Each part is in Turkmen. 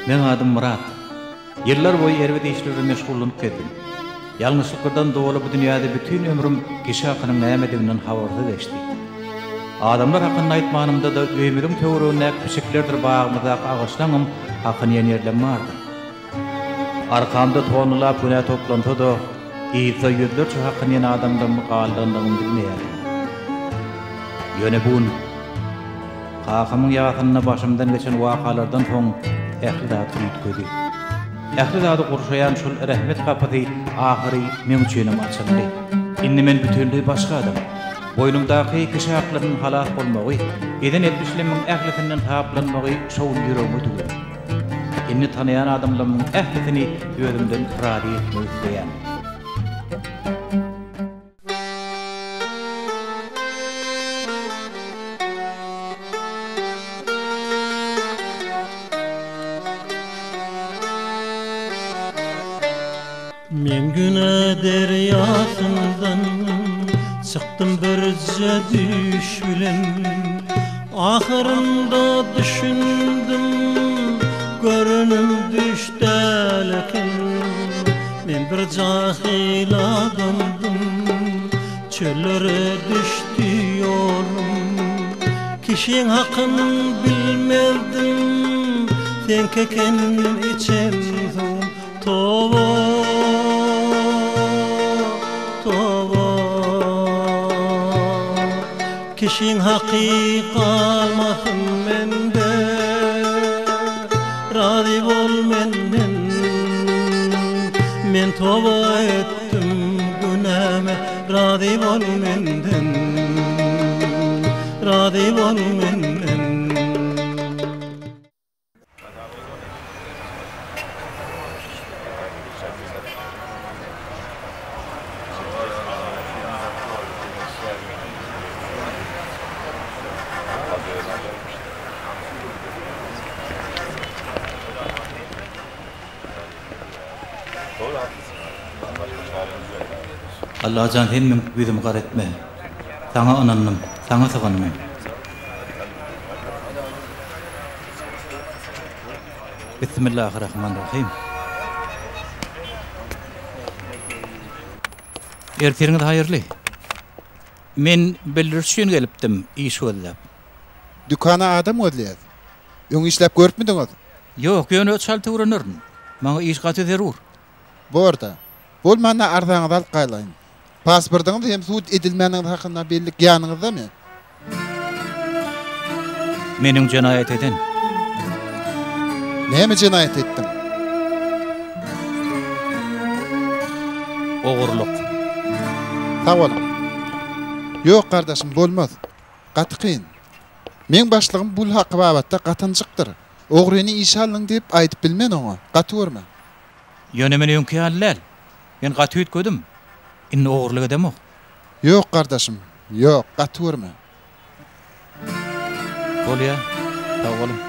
Meň adym Myrat. Ýyllar boýy erbet işler bilen meşgullanyp gezdim. Ýalňyşlyklardan doly bu dünýäde bütin ömrüm kişi hakynyň nämediginden habarsyz geçdi. Adamlar hakynda aýtmanymda-da öýümiziň töweregindäki pişiklerdir bagymyzdaky agaçlaňam hakyny iýen ýerlem bardyr. Arkamda tonnalap günä toplansa-da, yzda ýüzlerçe hakyny iýen adamlaryň galdandygyny bilmeýärdim. Ýöne bu gün kakamyň ýasynda başymdan geçen wakalardan soň ähli zat üýtgedi. Ähli zady gurşaýan şol rehmet gapysy ahyry meň üçinem açyldy. Indi men bütinleý başga adam. Boýnumdaky kişi haklarynyň halas bolmagy, eden etmişlerimiň ählisinden saplanmagy şo gün ýüregime düwüldi. Indi tanaýan adamlarymyň ählisini özümden razy etmek isleýän. Men günä derýasyndan çykdym birje düýş bilen Ahyrynda düşündim görenim düýş däl eken Men bir jahyl adamdym Çöllere düşdi ýolum Kişiň hakyn bilmezdim Seňki eken içen suwum Toba, toba Kişiň haky galmasyn mende Razy bol menden Men toba etdim günäme Razy bol menden Razy bol menden. Allajan sen meň ýüzümi gara etme. Saňa ynandym, saňa sygyndym. Bismillahirrahmanirrahim. Ertiriňiz haýyrly. Men bildiriş üçin gelipdim, iş gözläp. Dükana adam gözleýäs. Öň işläp görüpmidiňiz? Ýok, ýöne çalt öwrenerin. Maňa iş gaty zerur. Borda. Bolmanda arzaňyzy alyp gaýlaýyn. Pasportyňyz hem sud edilmäniňiz hakynda bellik ýanyňyzdamy? Meniň jenaýat eden. Näme jenaýat etdiň? Ogurlyk. Sag boluň. Ýok, gardaşym, bolmaz. Gaty kyn. Meň başlygym bul haky babatda gatynjykdyr. Ogryny işe aldyň diýip aýdyp bilmen oňa. Gaty görme. Ýöne men öňki ýaly däl. Men gaty üýtgedim. Indi ogurlyk edemok. Ýok, gardaşym, ýok, gaty görme. Bolýa, sag boluň.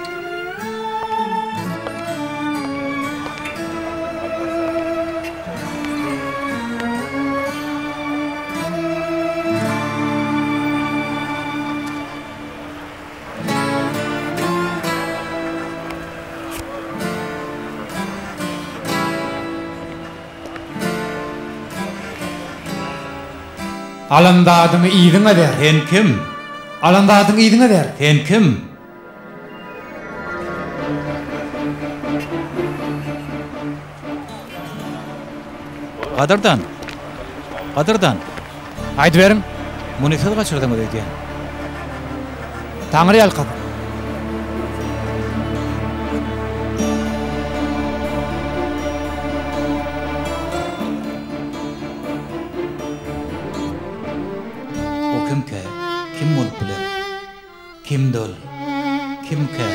Alan zadyňy yzyňa ber. Sen kim? Alan zadyňy yzyňa ber. Sen kim? Gadyrdan! Gadyrdan! Aýdyberiň. Muny siz gaçyrdyňyz öýdýän. Taňry ýalkasyn. O kimkä? Kim bolup biler? Kimdi ol? Kimkä?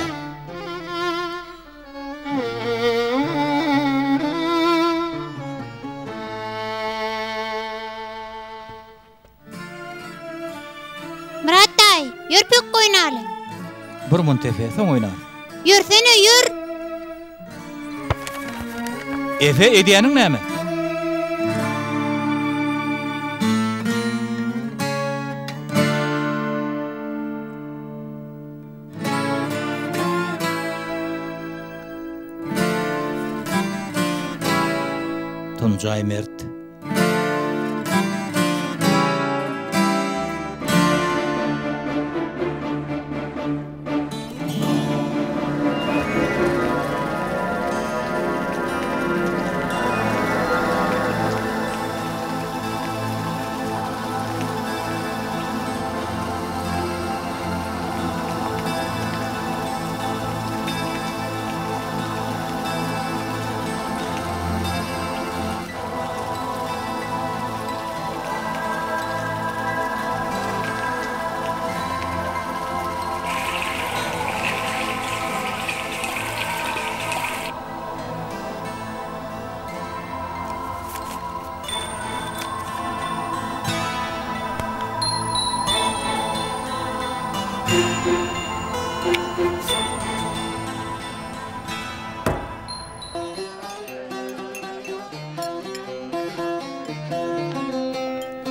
Myrat daýy, ýör pökgi oýnaly. Bir munt Efe, soň oýnarys. Ýörsene, ýör! Efe, edýäniň näme? Tunjaý mert.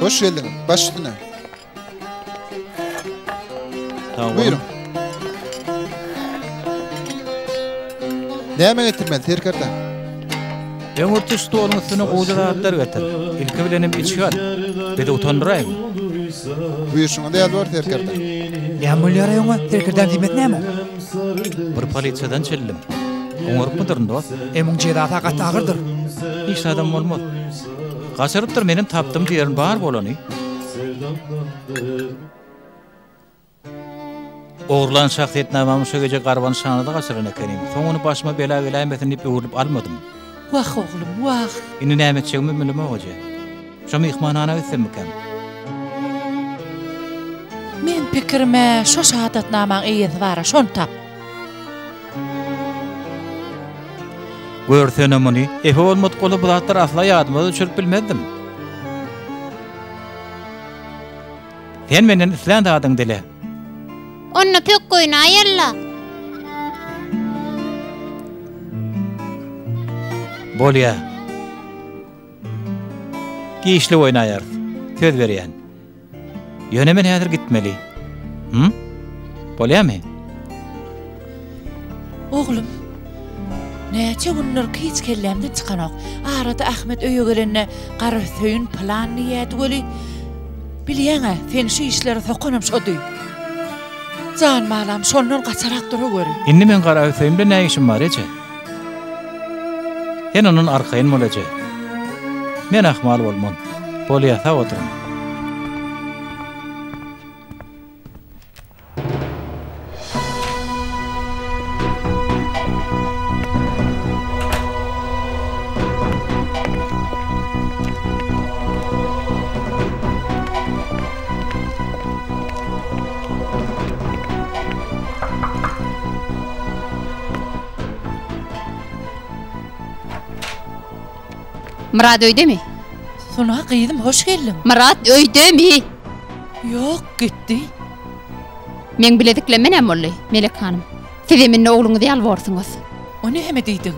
Hoş geldiňiz. Baş üstüne. Sag boluň. Buyurun. Näme getirmeli serkerde? Öňürti stoluň üstüne gowja zatlar getir. Ilki bilenem içgi al. Bizi utandyraýma. Buýurşyňyz ýaly bor serkerde. Näme bolýar-aý oňa? Serkerdäm diýmesi näme? Bir polisiýadan çeldim. Oňarypmydyryn dost? E muň jezasy-a gaty agyrdyr. Hiç zadam bolmaz. Gaçyrypdyr menem tapdym diýerin bar bolany. Ogurlan şahsyýetnamamy şo gije garbanyşhanada gaçyran ekenim. Soň ony başyma bela geläýmesin diýip öwrülip almadym. Wah oglum, wah! Indi näme etjegimi bilemok eje. Şo myhmanhana gitsemmikäm? Meň pikirim-ä şo şahadatnamaň eýesi bar-a, şony tap. Görsene muny, epe bolmadyk bolsa bu zatlary asla ýadyma-da düşürip bilmezdim. Sen menden islän zadyňy dile. Onda pökgini aýyr-la. Bolýa. Giçlik oýnaýarys. Söz berýän. Ýöne men häzir gitmeli. Hum? Bolýamy? Oglum, näçe gündür hiç kellämden çykanok. Arada Ahmet öýe gelende Garahüseýin pylan diýýärdi weli, bilýäň-ä, seni şu işlere sokanam şody. Jan balam, şondan gaçarak duraweri. Indi meň Garahüseýin bilen nä işim bar, eje? Sen ondan arkaýyn bol, eje. Men ahmal bolman. Bolýa, sag oturyň. Myrat öýdemi? Sona gyzym hoş geldiň. Myrat öýdemi? Ýok, gitdi. Meň bileziklemme näme boldy, Melek hanym? Sizem indi ogluňyz ýaly borsuňyz. O näme diýdigiň?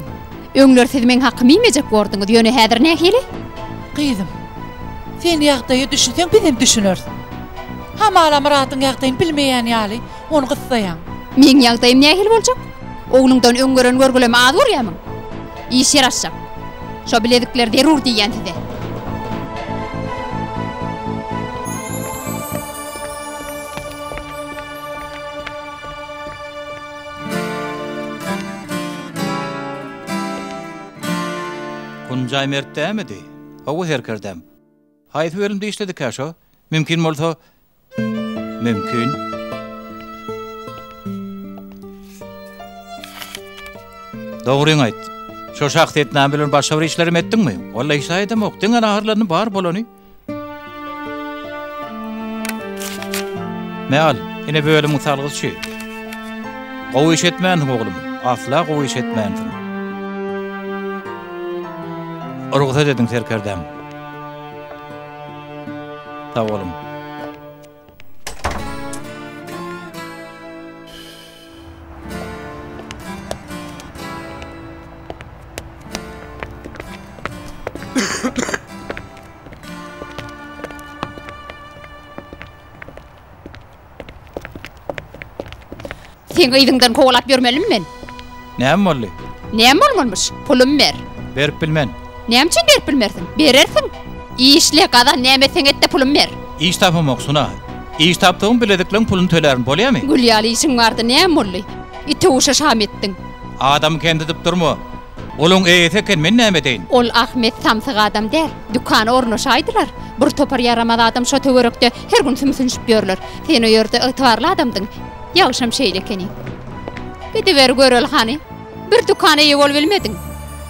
Öňler siz meň hakymy iýmejek borduňyz, ýöne häzir nähili? Gyzym, sen ýagdaýa düşünseň bizem düşüneris. Hamala Myradyň ýagdaýyny bilmeýän ýaly, ony gyssaýaň. Meň ýagdaýym nähili boljak? Ogluňdan öň gören görgülemi az görýämiň? Iş ýer açjak. Şo bilezikler zerur diýýän size. Kunjaý mert dämidi? Hawa serkerdäm. Haýsy bölümde işledikä şo? Mümkin bolsa, Mümkin. Dogryňy aýt. Şo şahsyýetname bilen başga bir işlerem etdiňmi? Walla hiç zat edemok. Diňe naharlaryny bar bolany. Me al, ine bölümiň salgysy şu. Gowy iş etmänsiň oglum. Asla gowy iş etmänsiň. Rugsat ediň serkerdäm. Sag boluň. Seň yzyňdan kowalap ýörmelimi men? Näme boldy? Näme bolmalymyş? Pulumy ber. Berip bilmen. Näme üçin berip bilmersiň? Berersiň. Işle, gazan, näme etseň et-de pulumy ber. Iş tapamok, Suna. Iş tapdygym bilezikleň puluny tölärin, bolýamy? Gül ýaly işiň bardy, näme boldy? Ite-guşa şam etdiň. Adamy kemsidip durma. Olaň eýesi eken, men näme edeýin? Ol Ahmet samsyk adam däl. Dükana ornaşaýdylar. Bir topar ýaramaz adam şo töwerekde her gün sümsünişip ýörler. Sen o ýerde ygtybarly adamdyň. Ýagşam şeýle ekeni. Gidiber göreli hany. Bir dükana eýe bolubilmediň.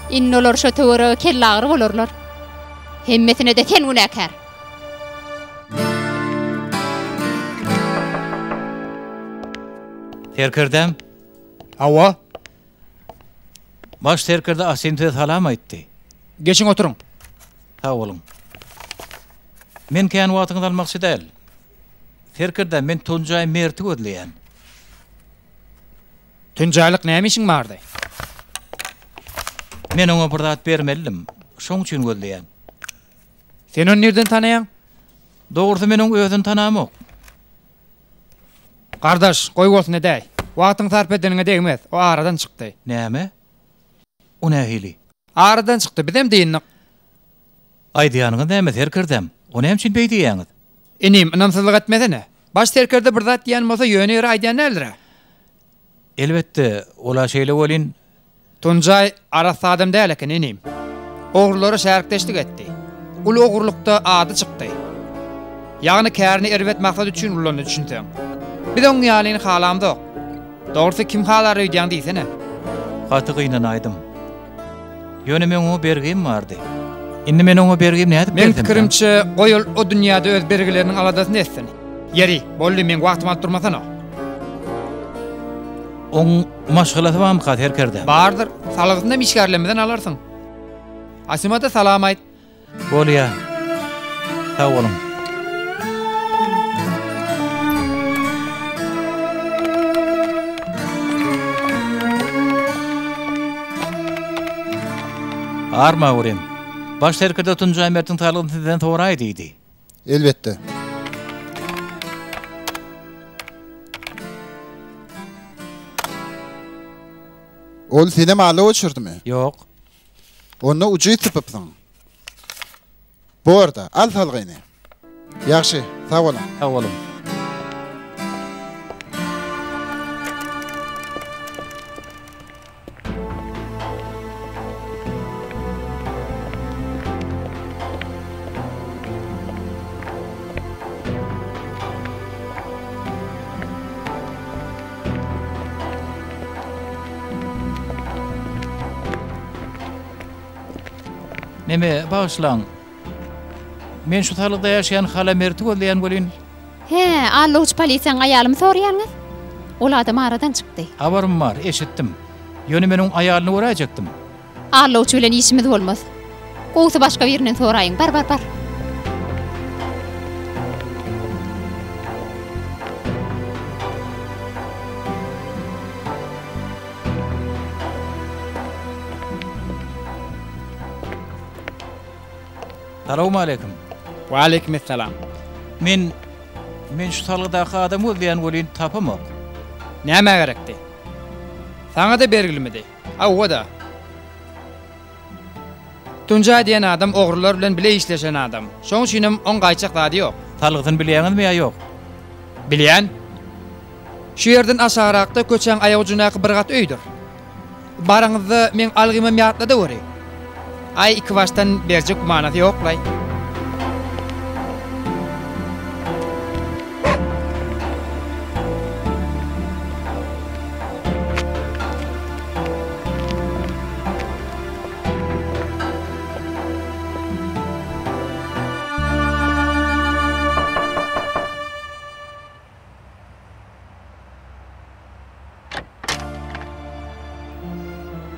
Indi olar şo töwerege kellagyry bolarlar. Hemmesine-de sen günäkär. Serkerdäm. Hawa. Baş serkerde Asim size salam aýtdy. Geçiň oturyň. Sag boluň. Men kän wagtyňyzy almakçy däl. Serkerdäm, men Tunjaý Merti gözleýän. Tunjaýlyk näme işiň bardy? Men oňa bir zat bermelidim. Şoň üçin gözleýän. Sen ony nirden tanaýaň? Dogrusy men oň özüni tanamok. Gardaş, goý bolsun edäý. Wagtyňy sarp edeniňe degmez. O aradan çykdy. Näme? O nähili? Aradan çykdy, bizem dyndyk. Aýdýanyňyz näme, serkerdäm? O näme üçin beý diýýäňiz? Inim, ynamsyzlyk etmesene. Baş serkerde bir zat diýen bolsa ýöne ýere aýdýan däldir-ä. Elbetde, ol-a şeýle welin, Tunjaý arassa adam däl eken, inim. Ogrulara şärikdeşlik etdi. Uly ogurlykda ady çykdy. Ýagny kärini erbet maksat üçin ullandy düşünseň. Biz oň ýalyny halamzok. Dogrusy kim halar öýdýäň diýsene. Gaty gynanaýdym. Ýöne meň oňa bergim bardy. Indi men oňa bergimi nädip Meň bersemkäm? pikirimçe, goý ol o dünýäde öz bergileriniň aladasyny etsin. Ýeri, boldy, meň wagtymy alyp durmasana. Oň maşgalasy barmyka serkerde? Bardyr. Salgysyny hem işgärlerimizden alarsyň. Asima-da salam aýt. Bolýa. Sag boluň. Arma görem. Baş serkerde Tunjaý Mertiň salgysyny sizden soraý diýdi. Elbetde. Ol senem ala göçürdimi? Ýok. Onda ujyz sypypsyň. Borda, al salgyny. Ýagşy, sag boluň. Sag boluň. Neme, bagyşlaň. Men şu salgyda ýaşaýan Hala Merti gözleýän welin. Hä, allawçy polisiýaň aýalymy soraýaňyz? Ol adam aradan çykdy. Habarym bar, eşitdim. Ýöne men oň aýalyny göräýjekdim. Allawçy bilen işimiz bolmaz. Gowusy başga birinden soraýyň. Bar, bar, bar. Salowmaleýkim. Waleýkimessalam. Men, men şu salgydaky adamy gözleýän welin tapamok. Nämä gerekdi? Saňa-da bergilimidi? Hawa-da. Tunjaý diýen adam ogrular bilen bile işleşen adam. Şoň üçinem oň gaýtjak zady ýok. Salgysyny bilýäňizmi ýa ýok? Bilýän. Şu ýerden aşagrakda köçäň aýagujundaky bir gat öýdür. Baraňyzda meň algymam ýatladaweri. Aý ikibaşdan berjek gümanasy ýoklaý.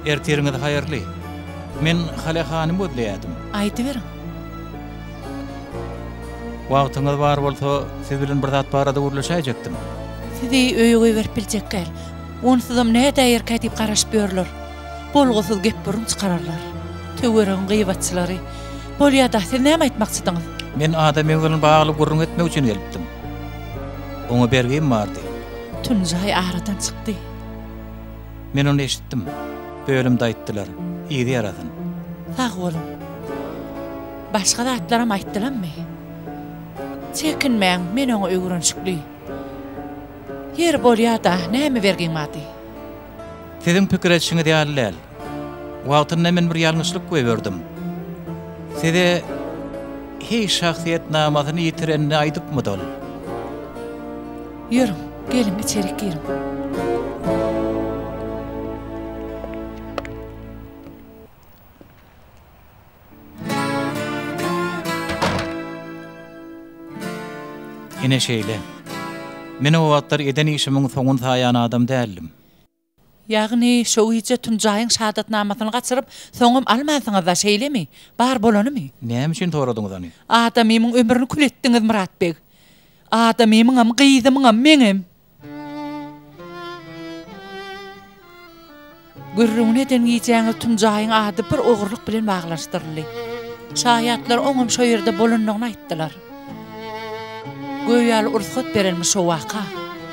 Ertiriňiz haýyrly. Men Hale hanymy gözleýärdim. Aýdyberiň. Wagtyňyz bar bolsa, siz bilen bir zat barada gürleşäýjekdim. Sizi öýe goýberip biljek däl. Onsuzam nädäýerkä diýip garaşyp ýörler. Bolgusyz gep-gürrüň çykararlar. Töweregiň gybatçylary. Bolýa-da, siz näme aýtmakçydyňyz? Men adamyňyz bilen bagly gürrüň etmek üçin gelipdim. Oňa bergim bardy. Tunjaý aradan çykdy. Men ony eşitdim. Bölümde aýtdylar. Yzy ýarasyn. Sag boluň. Başga zatlaram aýtdylammy? Çekinmäň, men oňa öwrenişikli. Ýeri bolýa-da, näme bergiň bardy? Siziň pikir edişiňiz ýaly däl. Wagtynda men bir ýalňyşlyk goýberdim. Size heý şahsyýetnamasyny ýitirenini aýdypmydy ol? Ýörüň, geliň, içerik giriň. Ine şeýle. Men o wagtlar eden işimiň soňuny saýan adam däldim. Ýagny, şo gije Tunjaýyň şahadatnamasyny gaçyryp, soňam almansyňyz-da, şeýlemi? Bar bolanymy? Näme üçin soradyňyz ony? Adamymyň ömrüni kül etdiňiz, Myrat beg. Adamymyňam, gyzymyňam, meňem. Gürrüňini eden gijäňiz Tunjaýyň ady bir ogurlyk bilen baglanyşdyryldy. Şaýatlar oňam şo ýerde bolandygyny aýtdylar. Göýä rugsat berenmiş şo waka.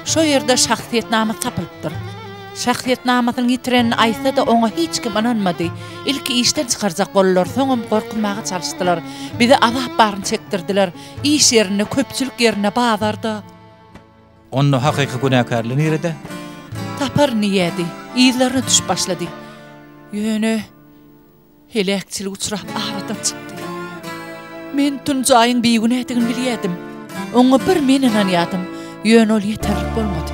Şo ýerde şahsyýetnamasy tapylypdyr. Şahsyýetnamasyny ýitirenini aýtsa-da oňa hiç kim ynanmady. Ilki işden çykarjak boldular, soňam gorkuzmaga çalyşdylar. Bize azap baryny çekdirdiler. Iş ýerinde, köpçülik ýerinde, bazarda. Onda hakyky günäkärler nirede? Taparyn diýýärdi. Yzlaryna düşüp başlady. Ýöne heläkçilige uçrap aradan çykdy. Men Tunjaýyň bigünädigini bilýärdim. Oňa bir men ynanýardym. Ýöne ol ýeterlik bolmady.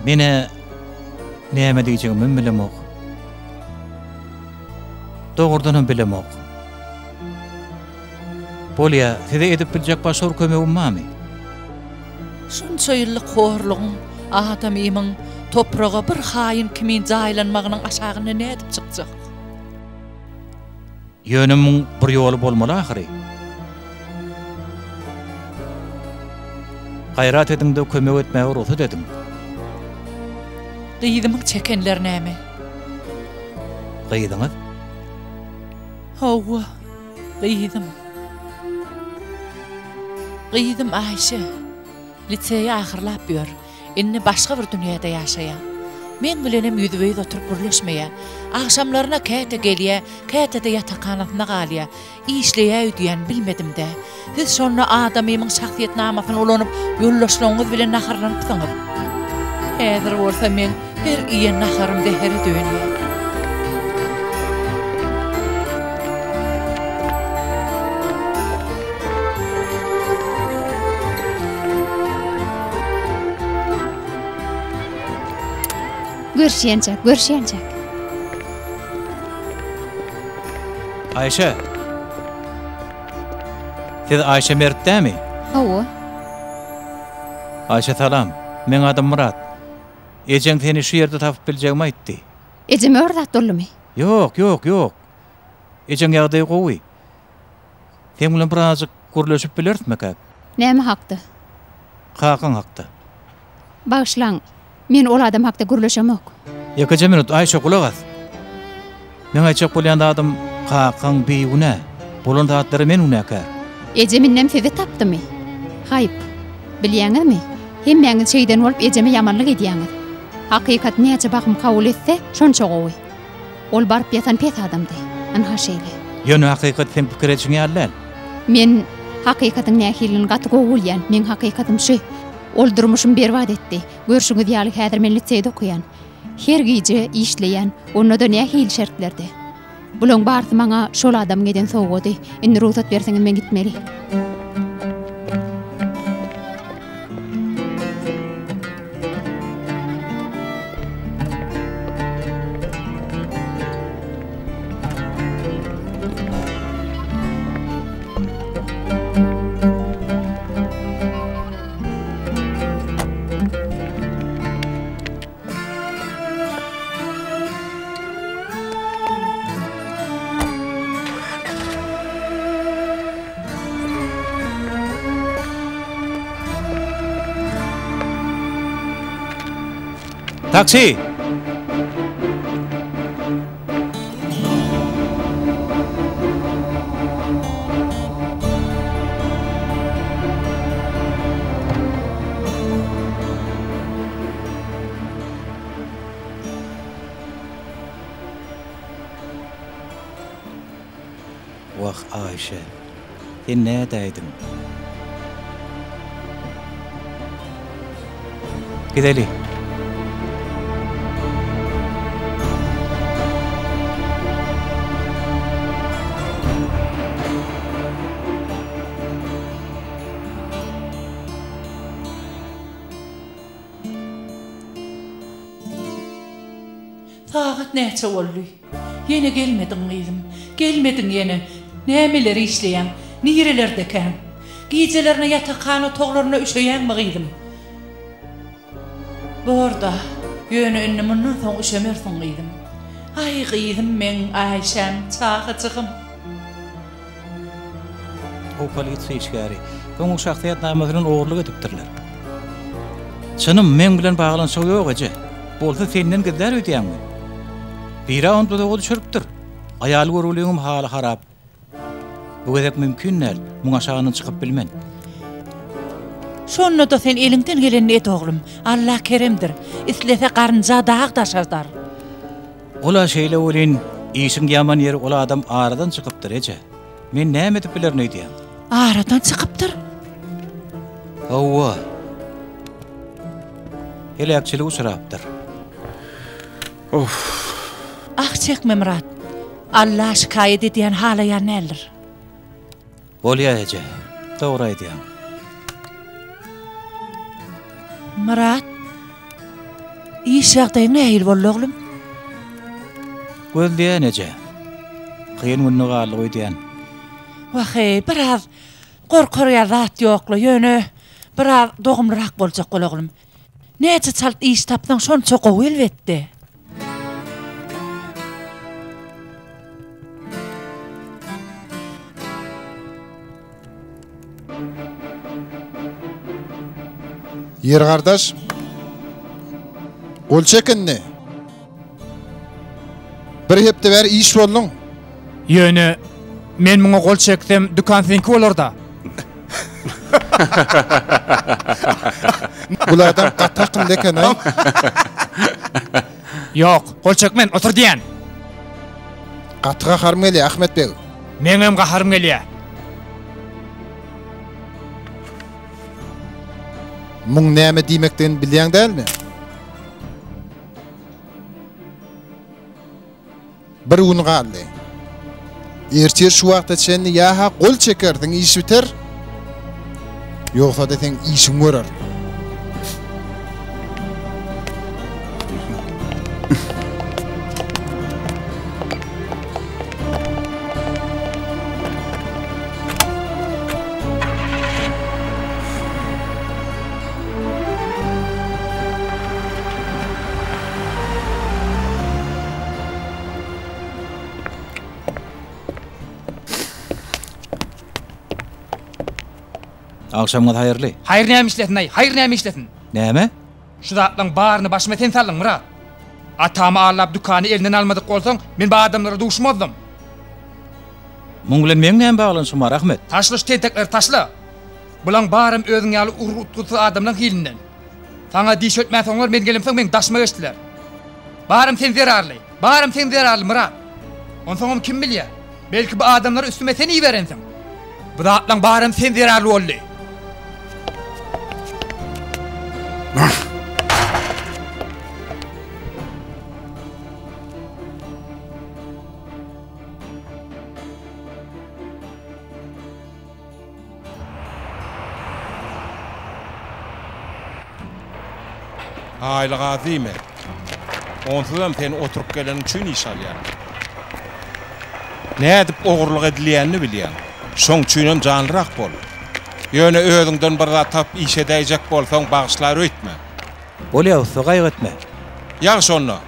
Men-ä näme diýjegimem bilemok. Dogrudanam bilemok. Bolýa, size edip biljek başga bir kömegim barmy? Şunça ýyllyk horlugyň, adamymyň topraga bir haýyn kimin jaýlanmagynyň aşagynda nädip çykjak? Ýöne muň bir ýoly bolmaly ahyry. Gaýrat ediň-de kömek etmäge rugsat ediň. Gyzymyň çekenleri näme? Gyzyňyz? Hawa, gyzym. Gyzym Aýşe. Liseýi ahyrlap ýör. Indi başga bir dünýäde ýaşaýar. Meň bilenem ýüzbe-ýüz oturyp gürleşmeýär. Agşamlaryna käte gelýär, käte-de ýatakhanasynda galýar. Işleýär öýdýän, bilmedim-dä. Siz şonda adamymyň şahsyýetnamasyny ulanyp, ýoldaşlaryňyz bilen naharlanypsyňyz. Häzir bolsa meň her iýen naharym zähere dönýär. Görüşýänçäk, görüşýänçäk. Aýşe! Siz Aýşe Mert dämi? Hawa. Aýşe salam. Meň adym Myrat. Ejeň seni şu ýerde tapyp biljegimi aýtdy. Ejeme bir zat boldumy? Ýok, ýok, ýok. Ejeň ýagdaýy gowy. Seň bilen birazajyk gürleşip bilerismikäk? Näme hakda? Kakaň hakda. Bagyşlaň, men ol adam hakda gürleşemok. Ýekeje minut, Aýşe, gulak as. Meň aýtjak bolýan zadym, kakaň bigünä. Bolan zatlara men günäkär. Ejem indem sizi tapdymy? Haýp. Bilýäňizmi, hemmäňiz şeýden bolup ejeme ýamanlyk edýäňiz. Hakykaty näçe bahym kabul etse, şonça gowy. Ol baryp ýatan pes adamdy. Ynha şeýle. Ýöne hakykat seň pikir edişiň ýaly däl. Men hakykatyň nähilidigini gaty gowy bilýän. Meň hakykatym şu. Ol durmuşymy berbat etdi. Görşüňiz ýaly häzir men liseýde okaýan. Her gije işleýän. Onda-da nähili şertlerde. Bulaň barysy maňa şol adamyň eden sowgady. Indi rugsat berseňiz men gitmeli. Taksi! Aýşe, sen nädäýdiň? Gideli. Sagat näçe boldy? Ýene gelmediň gyzym. Gelmediň ýene. Nämeler işleýäň? Nirelerdekäň? Gijelerine ýatakhana otaglarynda üşeýäňmi gyzym? Bor-da, ýöne indi mundan soň üşemersiň gyzym. Aý gyzym meň, Aýşäm, çagajygym. O polisiýa işgäri. Onuň şahsyýetnamasy bilen ogurlyk edipdirler. Çynym, meň bilen baglanyşygy ýok, eje. Bolsa senden gizlär öýdýäňmi? Biri ony duzaga düşüripdir. Aýal görgüliňem haly harap. Bu gezek mümkin däl, muň aşagyndan çykyp bilmen. Şonda-da sen eliňden gelenini et, oglum. Alla keremdir. Islese garynja dag daşardar. Ol-a şeýle welin, işiň ýaman ýeri ol adam aradan çykypdyr, eje. Men näme edip bilerin öýdýäň? Aradan çykypdyr? Hawa. Heläkçilige uçrapdyr. Of. Ah çekme Myrat. Alla şikaýat edýän halaýan däldir. Bolýa eje. Dogry aýdýaň. Myrat. Iş ýagdaýyň nähili boldy oglum? Gözleýän eje. Kyn günde galdyk öýdýän. Wah-eý, biraz gorkar ýaly zat ýok-la, ýöne biraz dogumlyrak boljak bol oglum. Näçe çalt iş tapsaň, şonça gowy elbetde. Ýeri gardaş, gol çek indi. Bir hepde bäri iş bolduň. Ýöne men muňa gol çeksem, dükan seňki bolar-da. Bul adam gaty akylly eken-aý. Ýok, gol çekmen, otur diýýän. Gaty gaharym gelýär, Ahmet beg. Meňem gaharym gelýär. Muň näme diýmekdigini bilýäň dälmi? Bir gün galdy. Ertir şu wagta çenli ýa-ha gol çekersiň iş biter, ýogsa-da seň işiň görer. Agşamyňyz haýyrly. Haýyr näme işlesin-aý, haýyr näme işlesin? Näme? Şu zatlaň baryny başyma sen saldyň, Myrat. Atamy aldap dükany elinden almadyk bolsaň, men bu adamlara duşmazdym. Muň bilen meň näme baglanyşygym bar, Ahmet? Taşla şu tentekleri, taşla! Bulaň baram özüň ýaly ugur-utgulsyz adamlaň hilinden. Saňa diş ötmänsoňlar men gelemsoň meň daşyma geçdiler. Baram sen zerarly, baram sen zerarly Myrat. Onsoňam kim bilýär, belki bu adamlary üstüme sen iberensiň. Bu zatlaň baram sen zerarly boldy. Aýlyk az diýme. Onsuzam sen oturyp geleniň üçin iş alýan. Nädip ogurlyk edilýänini bilýäň. Şoň üçinem janlyrak bol. Ýöne özüňden bir zat tapyp iş edäýjek bolsaň bagyşlar öýtme. Bolýa ussa gaýgy etme. Ýagşy onda.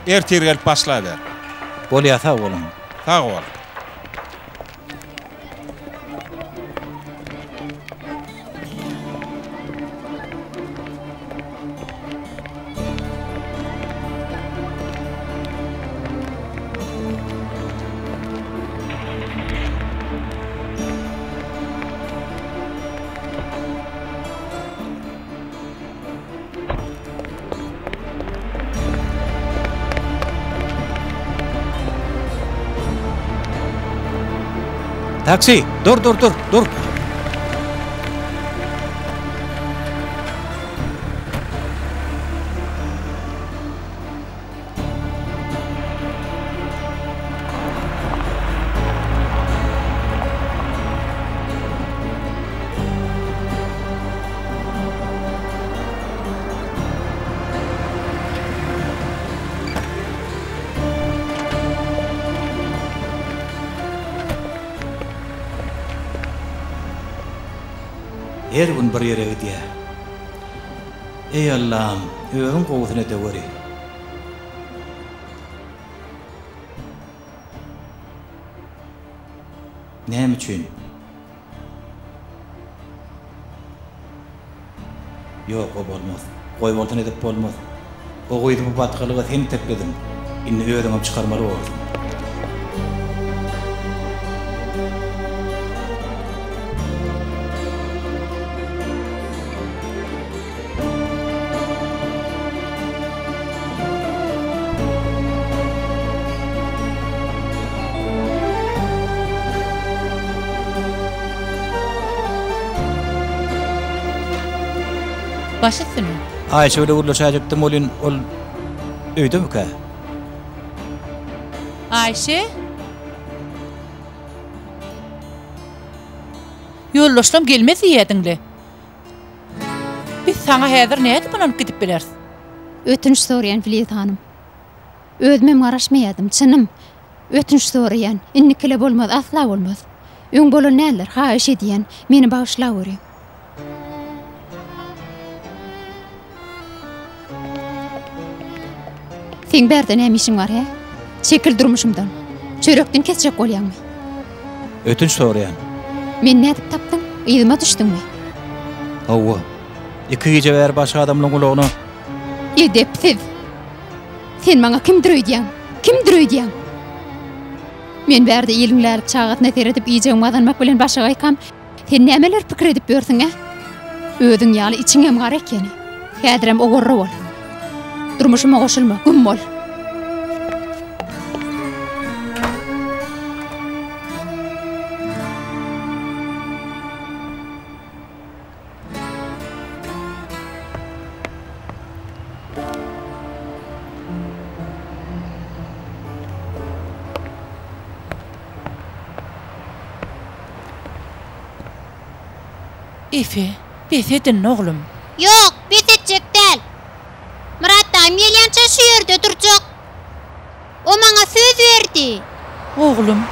Ertir gelip başlaber. Bolýa sag boluň. Sag bol. Taksi! Dur, dur, dur, dur! Her gün bir ýere gidýär. Eý Allam, özüň gowusyny edeweri. Näme üçin? Ýok, o bolmaz. Goýbolsun edip bolmaz. O gyzy bu batgalyga sen iteklediň. Indi özüňem çykarmaly borsuň. Baş üstüne. Aýşe bile gürleşäýjekdim welin, ol öýdemikä? Aýşe? Ýoldaşlam gelmez diýýädiň-le. Biz saňa häzir nädip ynanyp gidip bileris? Ötünç soraýan Filiz hanym. Özümem garaşmaýadym, çynym. Ötünç soraýan. Indikile bolmaz, asla bolmaz. Öň bolan däldir, haýyş edýän, meni bagyşlaweri. Seň bärde näme işiň bar, hä? Çekil durmuşymdan. Çörekden kesjek bolýaňmy? Ötünç soraýan. Meni nädip tapdyň? Yzyma düşdüňmi? Hawa. Iki gije bäri başga adamlaň gulagyna. Edepsiz! Sen maňa kimdir öýdýäň? Kimdir öýdýäň? Men bärde iliň lälik çagasyna seredip iýjegimi gazanmak bilen başagaýkam, sen nämeler pikir edip ýörsüň, ä? Özüň ýaly içiňem gara ekeni. Häzirem owarra bol. Durmuşyma goşulma, güm bol. Efe, bes edin, oglum. Ýok, bes etjek däl. Myrat daýym gelýänçä şu ýerde durjak. O maňa söz berdi. Oglum,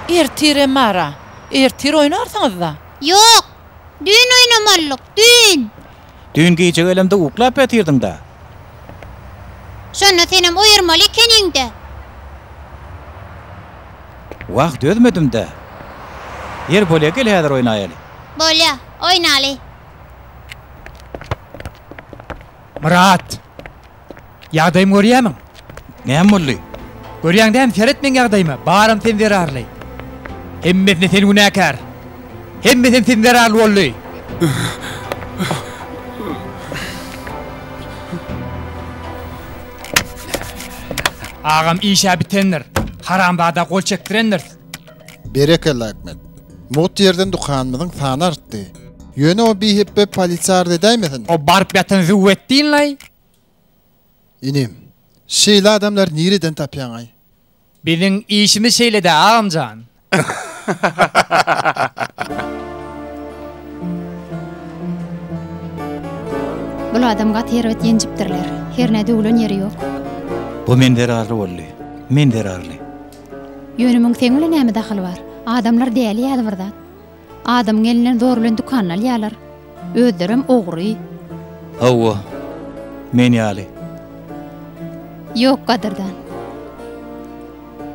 ertirem bar-a. Ertir oýnarsyňyz-da. Ýok, düýn oýnamalydyk, düýn. Düýn gije gelemde uklap ýatyrdyň-da. Şonda senem oýurmaly ekeniň-dä. Wah, dözmedim-dä. Ýeri bolýa, gel häzir oýnaýaly. Bolýa, oýnaly. Myrat! Ýagdaýymy görýämiň? Näme boldy? Görýäň dämi, seret meň ýagdaýyma, baram sen zerarly. Hemmesine sen günäkär. Hemmesem sen zerarly boldy. Agam iş-ä bitendir. Haramzada gol çekdirendiris. Berekella Ahmet. Mugt ýerden dükanymyzyň sany artdy. Ýöne o bihepbe polisiýa arz edäýmesin. O baryp ýatan züwwetdin-laý. Inim, şeýle adamlary nireden tapýaňaý? Biziň işimiz şeýle-dä, agamjan. Bul adam gaty erbet ýenjipdirler. Hernä döwlen ýeri ýok. Bu men zerarly boldy. Men zerarly. Ýöne muň seň bilen näme dahyly bar? Adamlar däli ýaly bir zat. Adamyň elinden zor bilen dükanyny alýarlar. Özlerem ogry. Hawa, men ýaly. Ýok, gadyrdan.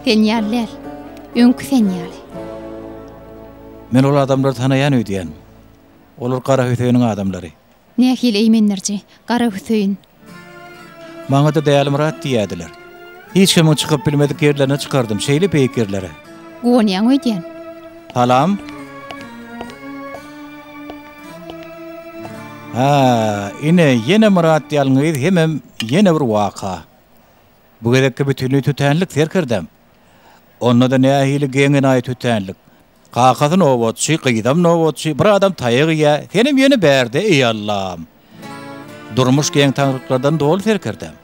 Sen ýaly däl. Öňki sen ýaly. Men ol adamlary tanaýan öýdýän. Olar Gara Hüseýiniň adamlary. Nähili eýmendiriji, Gara Hüseýin. Maňa-da Dälimyrat diýýärdiler. Hiç kimiň çykyp bilmedik ýerlerine çykardym, şeýle beýik ýerlere. Guwanýaň öýdýän. Salam. Hä, ine, ýene Myrat ýalňyz hemem ýene bir waka. Bu gezekki bütinleý tötänlik, serkerdäm. Onda-da nähili geň-enaýy tötänlik. Kakasy nobatçy, gyzam nobatçy, bir adam taýak iýýä, senem ýene bärde, eý Allam! Durmuş geň-taňlyklardan doly serkerdäm.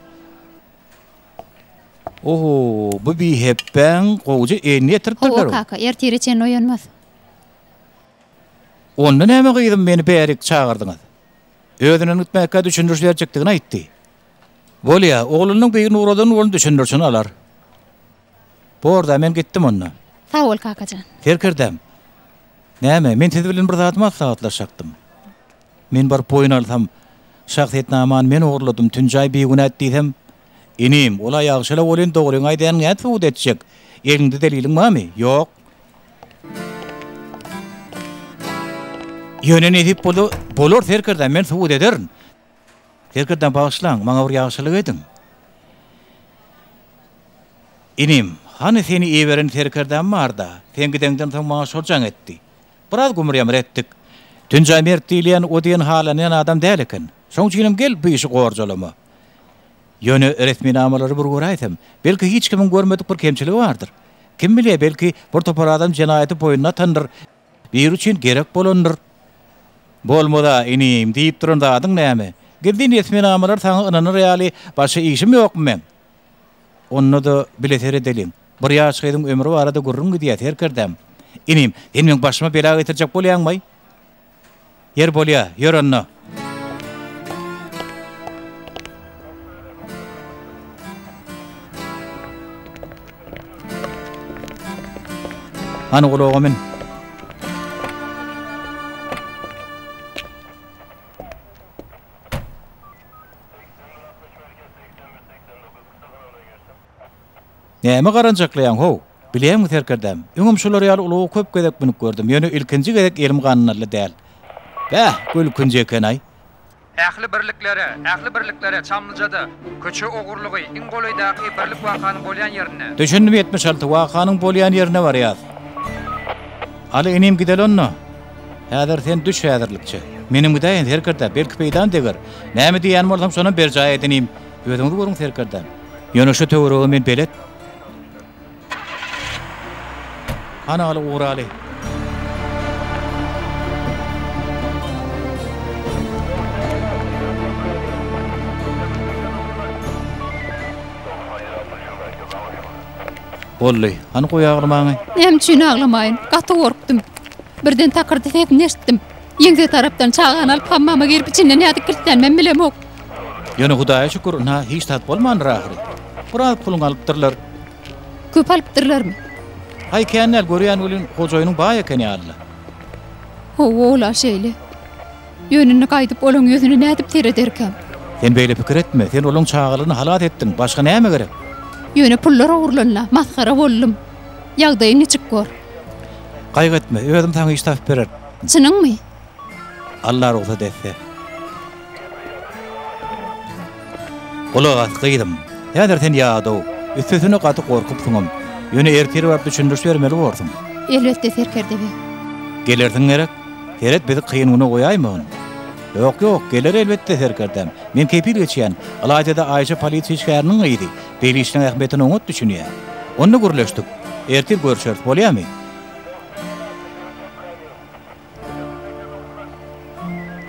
Oho, bu bihepbäň gowuja elini ýetiripdirler-ow. Hawa kaka, ertire çenli oýanmaz. Onda näme gyzym meni bärik çagyrdyňyz? Özünden gitmäkä düşündiriş berjekdigini aýtdy. Bolýa, oglunyň birini ugradan bolun düşündirişini alar. Borda, men gitdim onda. Sag bol kakajan. Serkerdäm. Näme, men siz bilen bir zady maslahatlaşjakdym. Men baryp boýun alsam, şahsyýetnamany men ogurladym, Tünjaý bigünä diýsem, inim, ol-a ýagşy-la welin dogryňy aýdýanyňy nädip subut etjek? Eliňde deliliň barmy? Ýok. Ýöne nesip bolsa, bolar serkerdäm, men subut ederin. Serkerdäm, bagyşlaň, maňa bir ýagşylyk ediň. Inim, hany seni iberen serkerdäm bar-da, sen gideňden soň maňa şol jaň etdi. Biraz gümür-ýamyr etdik. Tünjaý mert diýilýän o diýen halanýan adam däl eken. Şoň üçinem gel bu işi gorjalama. Ýöne resminamalary bir göräýsem, belki hiç kimiň görmedik bir kemçiligi bardyr. Kim bilýär, belki bir topar adam jenaýaty boýnuna atandyr, biri üçin gerek bolandyr. Bolmaz-a, inim, diýip duran zadyň näme? Gizlin resminamalar saňa ynanar ýaly başga işim ýokmy meň? Onda-da bile seredeliň. Bir ýaş gyzyň ömri barada gürrüň gidýär, serkerdäm. Inim, sen meň başyma bela getirjek bolýaňmaý? Ýer bolýa, ýör onda. Hany gulaga min. Näme garanjaklaýaň, how? Bilýäňmi, serkerdäm, öňem şular ýaly ulaga köp gezek münüp gördüm, ýöne ilkinji gezek elim gandally däl. Bäh, gülkünç eken-aý. Ähli birliklere, ähli birliklere, Çamlyjada, köçe ogurlygy, iň golaýdaky birlik wakanyň bolýan ýerinde. Düşündim, 76, wakanyň bolýan ýerine barýas. Aly inim gideli onda. Häzir sen düş häzirlikçe. Menem gidäýin, serkerde, belki peýdam deger. Näme diýýän bolsam şonam berjaý et inim. Özüňiz görüň serkerdäm. Ýöne şu töwerege men belet. Hany aly ugraly. Boldy. Hany goý aglamaňy. Näme üçin aglamaýyn? Gaty gorkdum. Birden takyrdy sesini eşitdim. Ýeňse tarapdan çagany alyp hammama girip içinden nädip kiltlänmem bilemok. Ýöne Hudaýa şükür, ynha hiç zat bolmandyr ahyry. Biraz puluňy alypdyrlar. Köp alypdyrlarmy? Haý kän däl, görýän welin hojaýynyň baý eken ýaly-la. Hawa, ol-a şeýle. Ýöne indi gaýdyp olaň ýüzüne nädip serederkäm? Sen beýle pikir etme, sen olaň çagalaryny halas etdiň, başga näme gerek? Ýöne pullar ogurlandy, masgara boldum. Ýagdaýy niçik bor? Gaýgy etme, özüm saňa iş tapyp bererin. Çynyňmy? Alla rugsat etse. Gulak as, gyzym. Häzir sen ýadaw, üstesine gaty gorkupsyňam. Ýöne ertir baryp düşündiriş bermeli borsuň. Elbetde, serkerde beg. Gelersiň gerek? Seret, bizi kyn güne goýaýmagyn. Ýok, ýok, geler elbetde, serkerdäm. Men kepil geçýän. Ylaýta-da Aýşa polisiýa işgäriniň gyzy. Beýle işleň ähmiýetine oňat düşünýär. Onda gürleşdik. Ertir görşeris, bolýamy?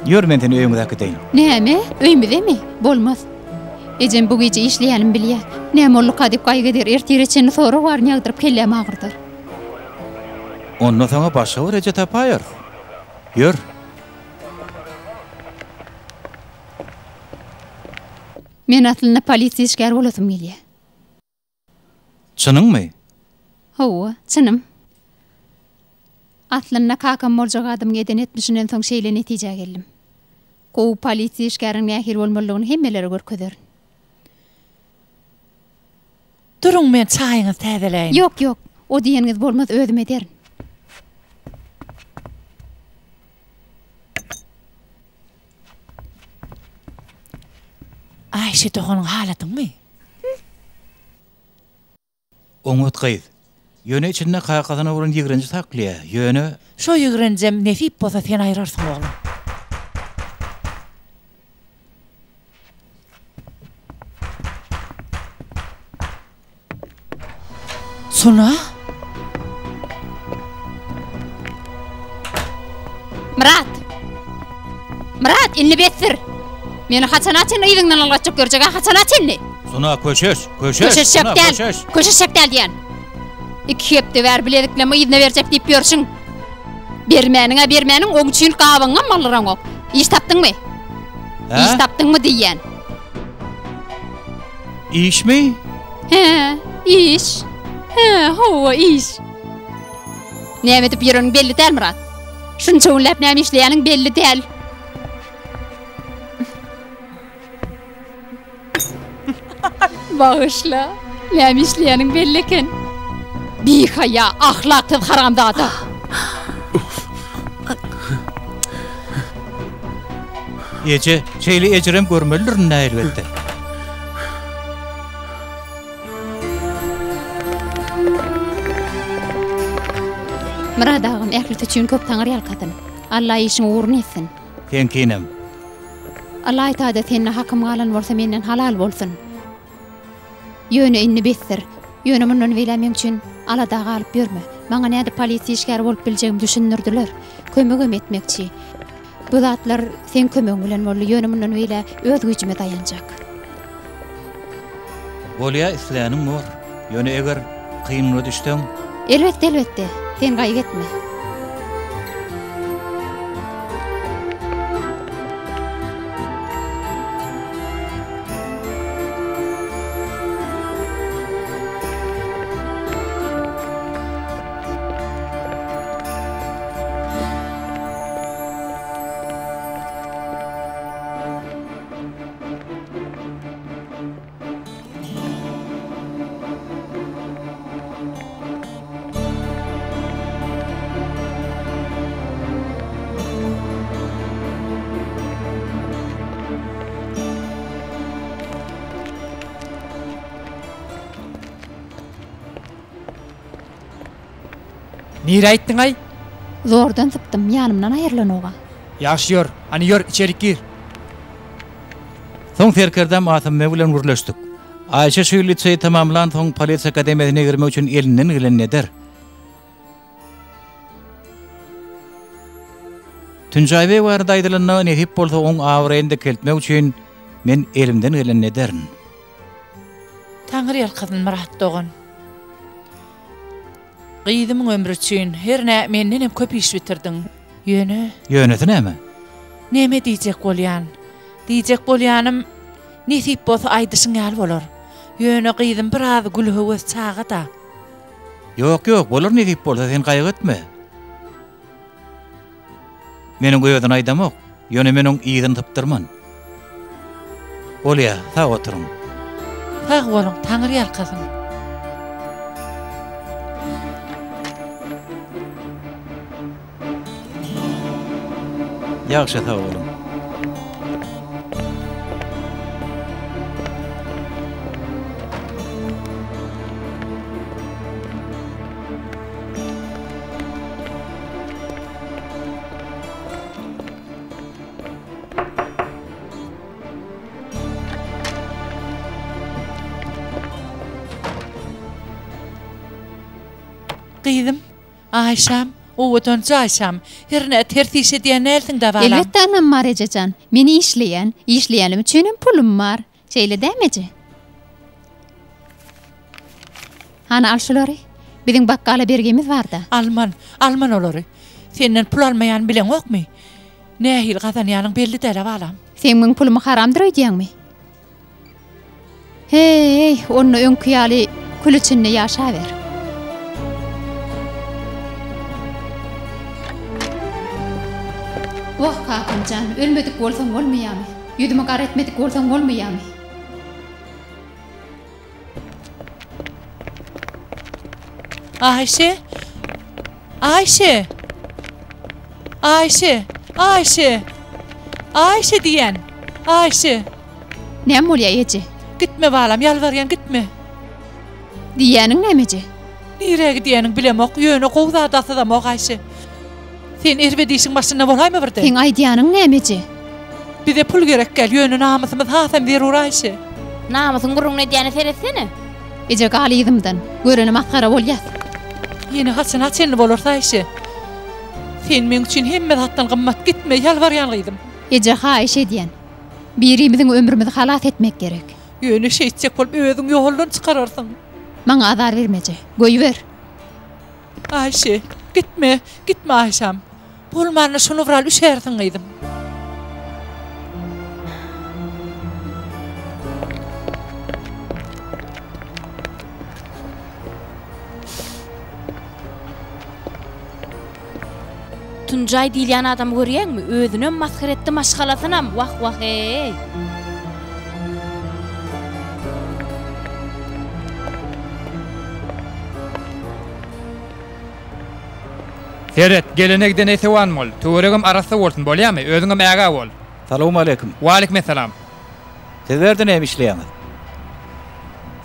Ýör, men seni öýüňize äkideýin. Näme? Öýmüzemi? Bolmaz. Ejem bu gije işleýänimi bilýär. Näme bolduka diýip gaýgy eder, ertire çenli sorag baryny ýagdyryp kellämi agyrdar. Onda saňa başga bir eje tapaýarys. Ýör. Men aslynda polisiýa işgäri bolasym gelýär. Çynyňmy? Hawa, çynym. Aslynda kakam boljak adamyň eden etmişinden soň şeýle netijä geldim. Gowy polisiýa işgäriniň nähili bolmalydygyny hemmelere görkezerin. Duruň men çaýyňyzy täzeläýin. Ýok, ýok. O diýeniňiz bolmaz, özüm ederin. Aýşe doganyň haladyňmy? Oňat gyz. Ýöne içinde kakasyna bolan ýigrenji saklaýar. Ýöne. Şo ýigrenjem nesip bolsa sen aýrarsyň oglum. Sona? Myrat! Myrat, indi besdir! Meni haçana çenli yzyňdan ylgatjak ýörjek-ä, haçana çenli? Suna, köşeş, köşeş, Köşeşjek Suna, däl, köşeş! köşeşjek däl diýýän. Iki hepde bäri bileziklerimi yzyna berjek diýip ýörşüň. Bermäniň-ä bermäniň, oň üçin gabyňam aldyraňok. Iş tapdyňmy? Hä? Iş tapdyňmy diýýän. Işmi? Hä, iş. Hä, hawa, iş. Näme edip ýöreniň belli däl, Myrat. Şunça günläp näme işleýäniň belli däl. Bagyşla, näme işleýäniň belli eken. Bihaýa, ahlaksyz haramzada. Eje, şeýle ejirem görmelidirin-dä elbetde. Myrat agam ählisi üçin köp taňry ýalkasyn. Alla işiň ugruny etsin. Seňkinem. Ylaýtada sende hakym galan bolsa menden halal bolsun. Ýöne indi besdir. Ýöne mundan beýläk meň üçin alada galyp ýörme. Maňa nädip polisiýa işgäri bolup biljegimi düşündirdiler. Kömegem etmekçi. Bu zatlar seň kömegiň bilen boldy, ýöne mundan beýläk öz güýjüme daýanjak. Bolýa isläniň bor. Ýöne eger kynlyga düşseň. Elbetde elbetde, sen gaýgy etme. Nirä gitdiň-aý? Zordan sypdym, ýanymdan aýrylanok-a. Ýagşy ýör, hany ýör, içerik gir. Soň serkerdäm Asym beg bilen gürleşdik. Aýşe şu ýyl liseýi tamamlansoň polisiýa akademiýasyna girmek üçin elinden gelenini eder. Tünjaý beg barada aýdylanda, nesip bolsa oň abraýyny dikeltmek üçin men elimden gelenini ederin. Taňry ýalkasyn Myrat dogan. Gyzymyň ömri üçin, hernä mendenem köp iş bitirdiň. Ýöne. Ýönesi näme? Neme diýjek bolýan? Diýjek bolýanym, nesip bolsa aýdyşyň ýaly bolar. Ýöne gyzym biraz gülhöwes çaga-da. Ýok, ýok, bolar nesip bolsa, sen gaýgy etme. Men oň özüni aýdamok, ýöne men oň yzyny sypdyrman. Bolýa, sag oturyň. Sag boluň, Taňry ýalkasyn. Ýagşy sag boluň. Gyzym, Aýşam, owadanjy Aýşam, hernä ters iş edýän dälsiň-dä balam? Elbetde anam bar ejejan. Men işleýän. Işleýänim üçinem pulum bar. Şeýle dämi eje? Hany al şulary. Biziň bakgala bergimiz barda. Alman, alman olary. Senden pul almaýanymy bileňokmy? Nähili gazanýanyň belli däl-ä balam. Seň meň pulumy haramdyr öýdýäňmi? Heý, onda öňki ýaly kül içinde ýaşaber. Wah, kakam jan, ölmedik bolsaň bolmaýamy? Ýüzümi gara etmedik bolsaň bolmaýamy? Aýşe! Aýşe! Aýşe! Aýşe! Aýşe diýýän! Aýşe! Näme bolýa eje? Gitme balam, ýalbarýan gitme. Diýýäniň näme eje? Nirä gidýäniň bilemok, ýöne gowy zada syzamok Aýşe. Sen erbet işiň başynda bolaýma birden. Seň aýdýanyň näme eje? Bize pul gerek däl, ýöne namysymyz hasam zerur Aýşe. Namysyň gürrüňini edýäne seretsene. Eje gal yzymdan, görene masgara bolýas. Ýene haçana çenli bolarys Aýşe? Sen meň üçin hemme zatdan gymmat gitme ýalbarýan gyzym. Eje haýyş edýän. Birimiziň ömrümizi halas etmek gerek. Ýöne şeýtjek bolup özüň ýoldan çykararsyň. Maňa azar berme eje. Goýber. Aýşe, gitme, gitme Aýşam. Bolmanda şuny bir al üşärsiň gyzym. Tunjaý diýilýän adamy görýäňmi? Özünem masgara etdi, maşgalasynam. Wah, wah-eý. Seret, gelene gidene esewan bol. Töweregem arassa bolsun, bolýamy? Özüňem ägä bol. Salowmaleýkim. Waleýkimessalam. Siz bu ýerde näme işleýäňiz?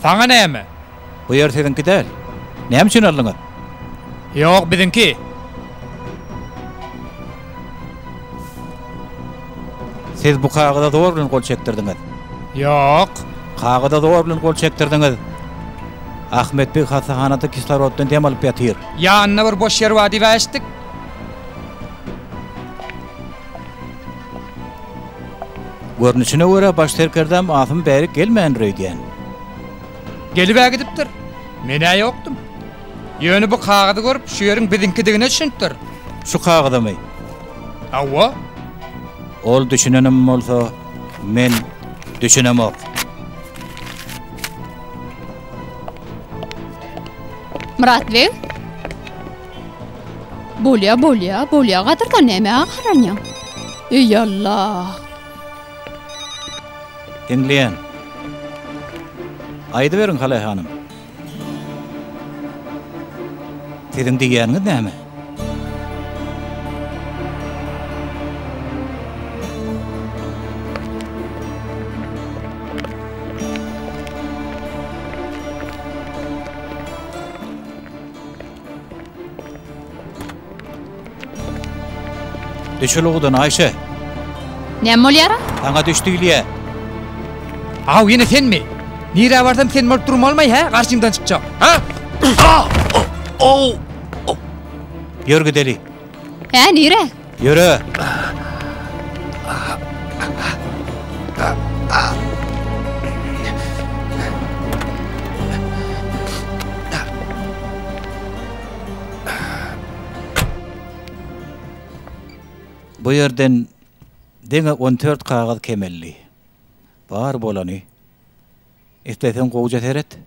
Saňa näme? Bu ýer siziňki däl. Näme üçin aldyňyz? Ýok, biziňki. Siz bu kagyza zor bilen gol çekdirdiňiz. Ýok. Kagyza zor bilen gol çekdirdiňiz. Ahmet beg hassahanada kisloroddan dem alyp ýatyr. Ýanynda bir boş ýer bar diýip-ä eşitdik. Görnüşine görä, baş serkerdäm Asym bärik gelmändir öýdýän. Gelib-ä gidipdir. Men-ä ýokdum. Ýöne bu kagyzy görüp, şu ýeriň biziňkidigine düşünipdir. Şu kagyzamy? Hawa. Ol düşünenem bolsa, men düşünemok. Myrat beg? Bolýa, bolýa, bolýa gadyrdan näme gaharlanýaň? Eý Allah! Diňleýän. Aýdyberiň Halaý hanym. Siziň diýýäniňiz näme? Düş ulugydan Aýşe. Näme bolýara? Saňa düş diýilýä. Aw ýene senmi? Nirä barsam sen bolup durmalymaý hä? Garşyňdan çykjak. Ha? Ýör gideli. Hä nirä? Ýöre. Bu ýerden diňe on dört kagyz kemeldi. Bar bolany. Isleseň gowuja seret.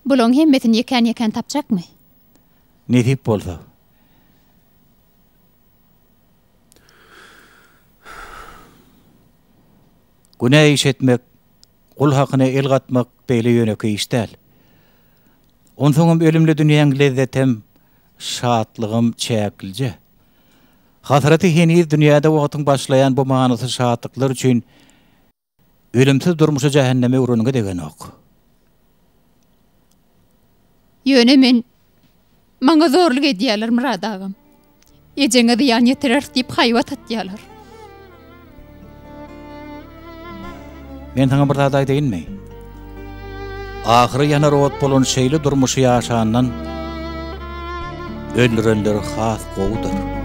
Bulaň hemmesini ýekän-ýekän tapjakmy? Nesip bolsa. Günä iş etmek, gul hakyna el gatmak beýle ýönekeý iş däl. Onsoňam ölümli dünýäň lezzetem, şatlygam çäklije. Hasraty heniz dünýäde wagtyň başlaýan bu manysyz şatlyklar üçin Ölümsiz durmuşy jähenneme öwreniňe degenok. Ýöne men Maňa zorluk edýärler Myrat agam. Ejeňe zyýan ýetireris diýip haýbat atýarlar. Men saňa bir zat aýdaýynmy? Ahyry ýanar ot bolan şeýle durmuşy ýaşandan öldürenleri has gowudyr.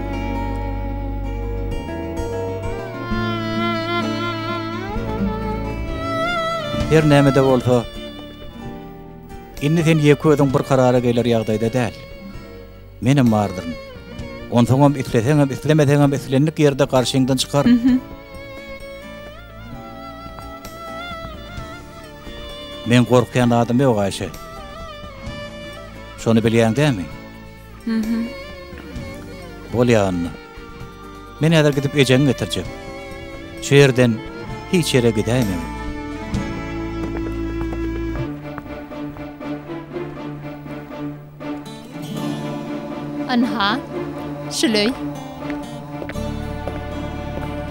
Her näme-de bolsa, indi sen ýeke özüň bir karara geler ýagdaýda däl. Menem bardyryn. Onsoňam isleseňem, islemeseňem islendik ýerde garşyňdan çykaryn. Meň gorkýan zadym ýok, Aýşe. Şony bilýäň dämi? Mhm. Bolýa onda. Men häzir gidip ejeňi getirjek. Şu ýerden hiç ýere gidäýmegin. Ynha, şuleý.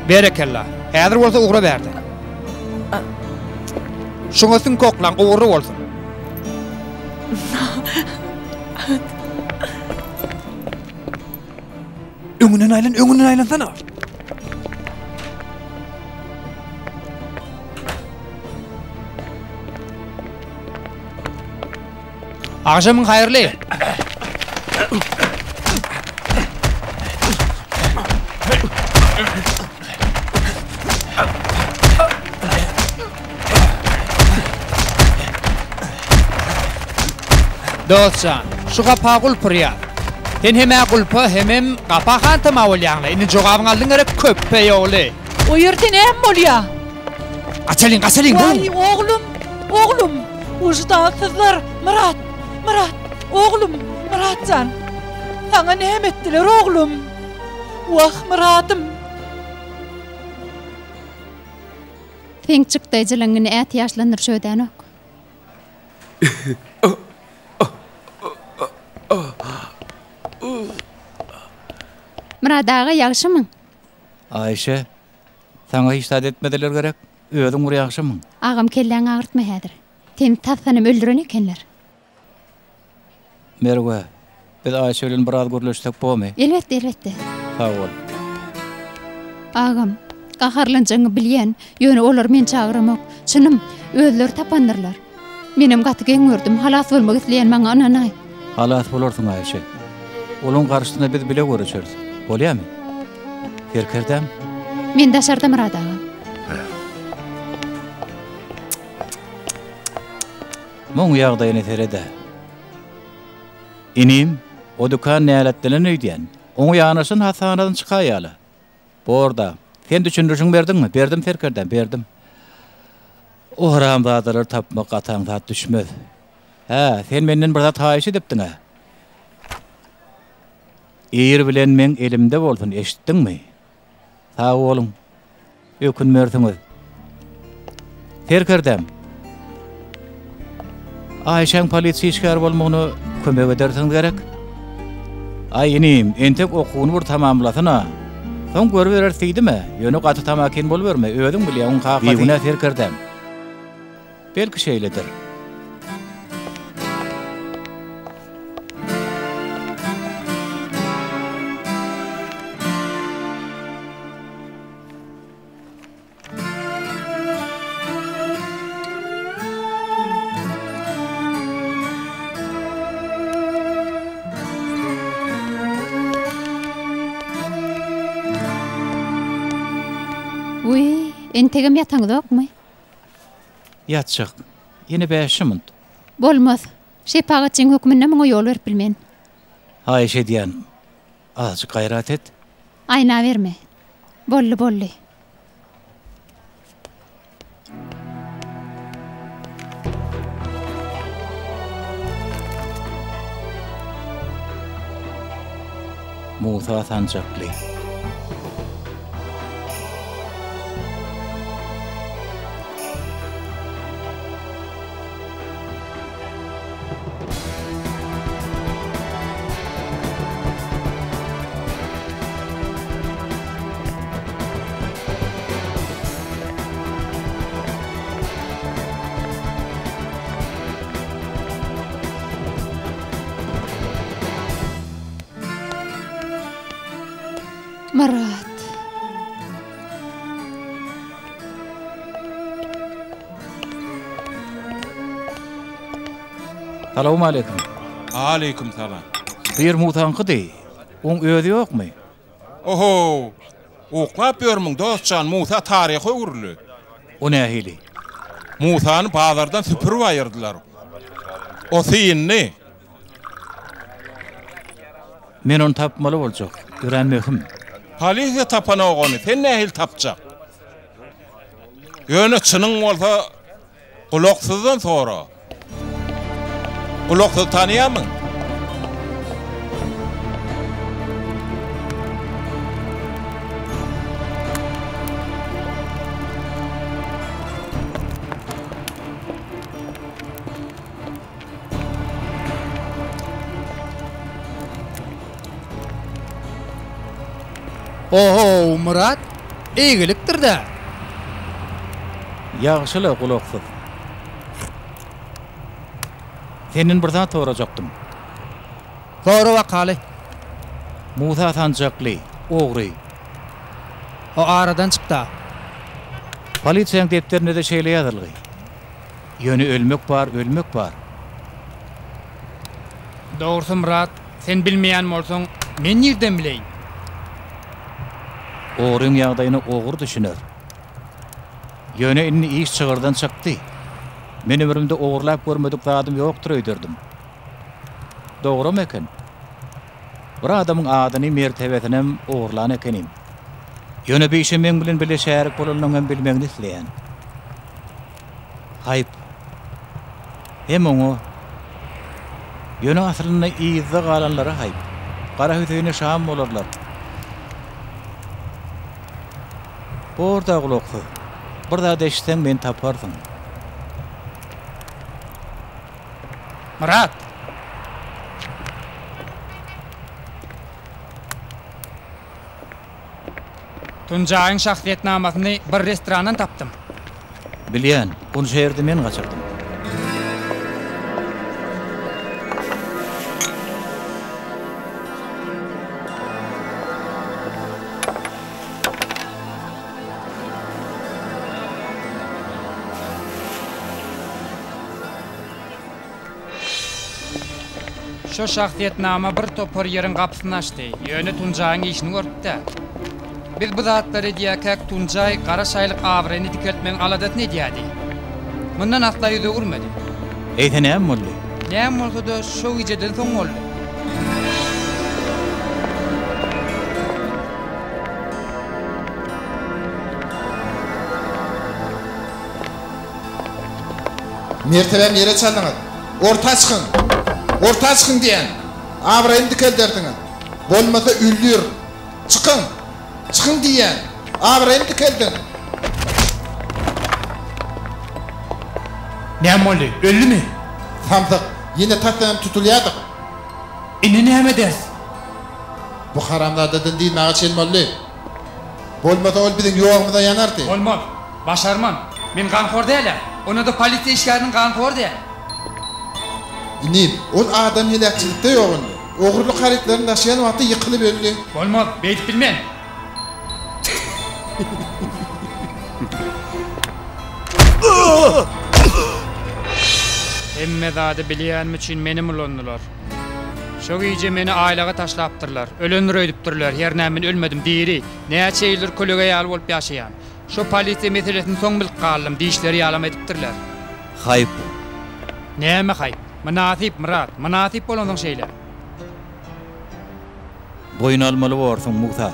Berekella. Häzir bolsa ugra bärde. Şuňa süňk oklaň, ugurly bolsun. Öňünden aýlan, öňünden aýlansana. Agşamyň haýyrly. Dost jan, şu gapa gulp urýar. Sen hem-ä gulpa, hemem gapa hantama bolýaň-la. Indi jogabyňy aldyň gerek, köppeý ogly. O ýerde näme bolýa? Gaçalyň, gaçalyň, boluň! Waý, oglum, oglum! Wyždansyzlar! Myrat, Myrat, oglum, Myrat jan! Saňa näme etdiler, oglum? Wah, Myradym! Seň çykdaýjylygyňy ätiýaçlandyryş ödänok. Myrat aga ýagşymyň? Aýşe, saňa hiç zat etmediler gerek? Özüň bir ýagşymyň? Agam kelläňi agyrtma häzir. Seni tasdanam öldüren ekenler. Merwe, biz Aýşe bilen biraz gürleşsek bormy? Elbetde, elbetde. Sag bol. Agam, gaharlanjagyňy bilýän, ýöne olary men çagyramok. Çynym, özleri tapandyrlar. Menem gaty geň gördüm, halas bolmak isleýän maňa ynanaý. Halas bolarsyň Aýşe. Olaň garşysyna biz bile göreşeris. Bolýamy? Serkerdäm? Men daşarda Myrat aga. Muň ýagdaýyna sered-ä. Inim, o dükan näletlenen öýdýän. Oňa ýanaşan hassahanadan çykaýaly. Bor-da. Sen düşündirişiňi berdiňmi? Berdim serkerdäm, berdim. O haramzadalary tapmak gaty aňsat düşmez. Hä, sen menden bir zat haýyş edipdiň-ä. Ir bilen meň elimde bolsun, eşitdiňmi? Sag boluň. Ökünmersiňiz. Serkerdäm. Aýşäň polisiýa işgäri bolmagyna kömek edersiňiz gerek? Aý inim, entek okuwyny bir tamamlasyn-a. Soň görübereris diýdim-ä. Ýöne gaty tamakin boluberme, özüň bilýäň, oň kakasy. Bigünä serkerdäm. Belki şeýledir. Wiý, entegem ýataňyzokmy? Ýatjak. Ýene bäşje munt. Bolmaz. Şepagatçyň hökmünde muňa ýol berip bilmen. Haýyş edýän, azajyk gaýrat et. Aýnaberme. Boldy, boldy. Musa Sanjakly. Myrat. Salowmaleýkim. Aleýkim salam. Bu ýer Musaňkydy. Oň özi ýokmy? Oho! Uklap ýörmüň, dost jan, Musa taryha öwrüldi. O nähili? Musany bazardan süpürip aýyrdylar. O syndy. Men ony tapmaly boljak. Örän möhüm. Polisiýa tapanok ony, sen nähili tapjak? Ýöne çynyň bolsa, Gulaksyzdan sora. Gulaksyzy tanaýarmyň? Ohow, Myrat, eýgilikdir-dä. Ýagşy-la, gulaksyz. Senden bir zat sorajakdym. Sora bakaly. Musa Sanjakly, ogry. O aradan çykd-a. Polisiýaň depderinde-de şeýle ýazylgy. Ýöne ölmek bar, ölmek bar. Dogrusy Myrat, sen bilmeýän bolsaň, men nirden bileýin? Ogryň ýagdaýyna ogry düşüner. Ýöne indi iş çygyrdan çykdy. Men ömrümde ogurlap görmedik zadym ýokdur öýderdim. Dogram eken. Bir adamyň adyny, mertebesinem ogurlan ekenim. Ýöne bu işe meň bilen bile şärik bolanlaryň hem bilmegini isleýän. Haýp. Hem oňa. Ýöne aslynda yzda galanlara haýp. Gara Hüseýine şam bolarlar. Bor-da gulaksyz. Bir zat eşitseň meni taparsyň. Myrat! Tunjaýyň şahsyýetnamasyny bir restorandan tapdym. Bilýän, ony şäherde men gaçyrdym. Şo şahsyýetnama bir topar ýeriň gapysyny açdy. Ýöne Tunjaýyň işini görüp-dä. Biz bu zatlary edýärkäk Tunjaý gara şaýlyk abraýyny dikeltmegiň aladasyny edýärdi. Mundan asla ýüz öwürmedi. Eýse näme boldy? Näme bolsa-da şo gijeden soň boldy. Mertebämi ýere çaldyňyz. Orta çykyň! Orta çykyň diýýän! Abraýymy dikeldersiňiz. Bolmasa öldürin. Çykyň! Çykyň diýýän! Abraýymy dikeldiň! Näme boldy? Öldümi? Samsyk! Ýene tasdanam tutulýardyk. Indi näme ederis? Bu haramzadadan dynmaga çen boldy. Bolmasa ol biziň ýogumyza ýanardy. Bolmaz. Başarman. Men ganhor däl-ä. Onda-da polisiýa işgäriniň ganhory däl. Inim, ol adam heläkçilikde ýogaldy. Ogurlyk harytlaryny daşaýan wagty ýykylyp öldi. Bolmaz. Beýdip bilmen. Hemme zady bilýänim üçin menem ulandylar. Şo gije meni aýlaga taşlapdyrlar. Ölendir öýdüpdirler. Hernä men ölmedim, diri. Näçe ýyldyr kölege ýaly bolup ýaşaýan. Şo polisiýa meselesini soň bilip galdym, dişleri ýalam edipdirler. Haýp. Näme haýp? Mynasyp, Myrat. Mynasyp bolansoň şeýle. Boýun almaly borsuň, Musa.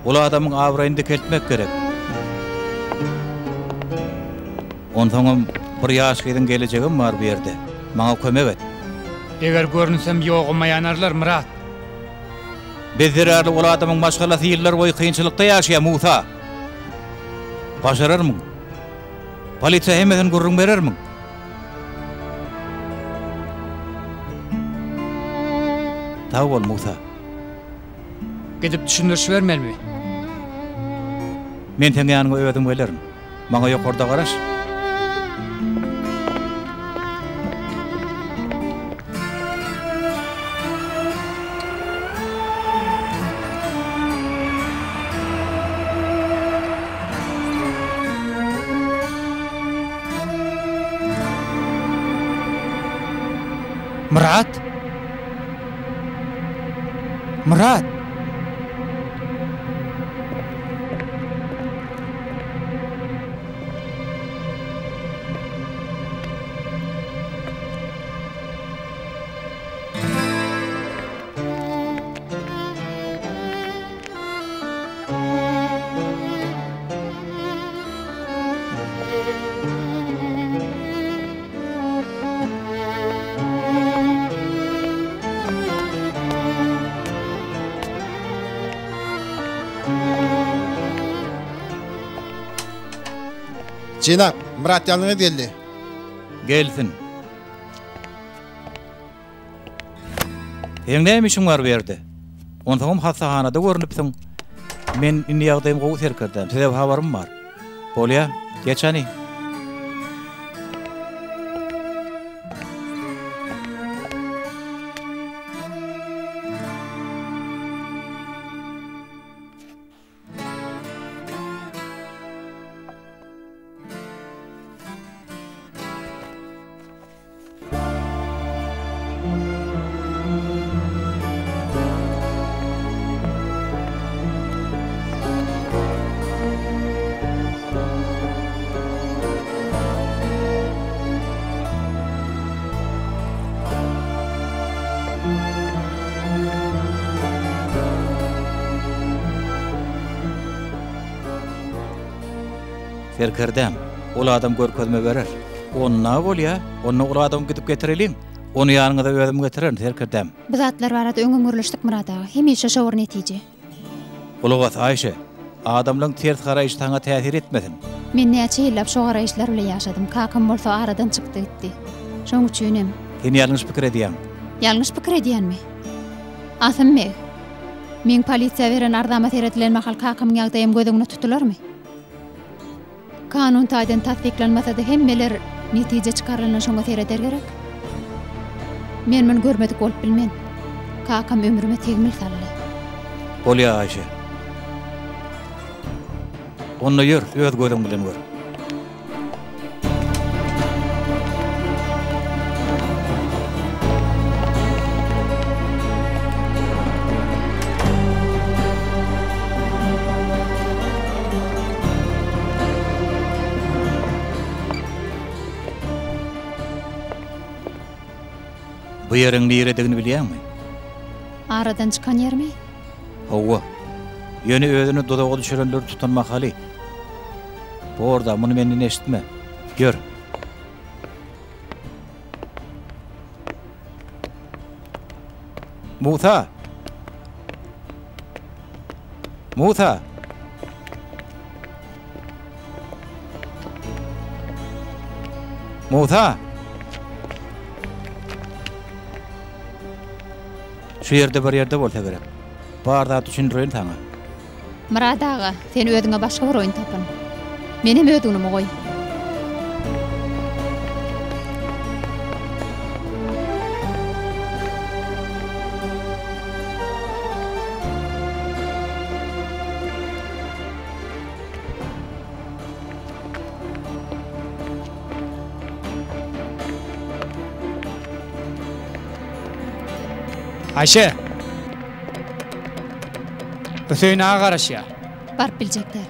Ol adamyň abraýyny dikeltmek gerek. Onsoňam bir ýaş gyzyň gelejegem bar bu ýerde. Maňa kömek et. Eger görünsem ýoguma ýanarlar, Myrat. Biz zerarly ol adamyň maşgalasy ýyllar boýy kynçylykda ýaşaýar, Musa. Başararmyň? Polisiýa hemmesini gürrüň berermiň? Sag bol, Musa. Gidip düşündiriş bermelimi? Men seň ýanyňa özüm gelerin. Maňa ýokarda garaş. Myrat! Myrat! Jenap, Myrat ýalňyz geldi. Gelsin. Seň näme işiň bar bu ýerde? Onsoňam hassahanada görnüpsiň. Men indi ýagdaýym gowy serkerdäm, size habarym bar. Bolýa, geç hany. Serkerdäm, ol adam görkezme berer. Onda bolýa, onda ol adamy gidip getireliň. Ony ýanyňyza özüm getirerin, serkerdäm. Bu zatlar barada öňem gürleşdik, Myrat aga. Hemişe şo bir netije. Gulak as, Aýşe. Adamlaň ters garaýşy saňa täsir etmesin. Men näçe ýyllap şo garaýyşlar bilen ýaşadym. Kakam bolsa aradan çykdy gitdi. Şoň üçinem. Sen ýalňyş pikir edýäň. Ýalňyş pikir edýänmi? Asym beg. Meň polisiýa beren arzama seredilen mahal kakamyň ýagdaýam göz öňüne tutularmy? Kanun taýdan tassyklanmasa-da hemmeler netije çykarylanda şoňa sereder gerek. Men muny görmedik bolup bilmen. Kakam ömrüme tegmil saldy. Bolýa Aýşe. Onda ýör, öz gözüň bilen gör. Bu ýeriň niredigini bilýäňmi? Aradan çykan ýermi? Hawa. Ýöne özüni duzaga düşürenleri tutan mahaly. Bor-da, muny menden eşitme. Ýör. Musa! Musa! Musa! Şu ýerde bir ýerde bolsa gerek. Bar zat düşündireýin saňa. Myrat aga, sen özüňe başga bir oýun tapyn. Menem öz günümi goý. Aýşe! Hüseýin aga garaşýar. Baryp biljek däl.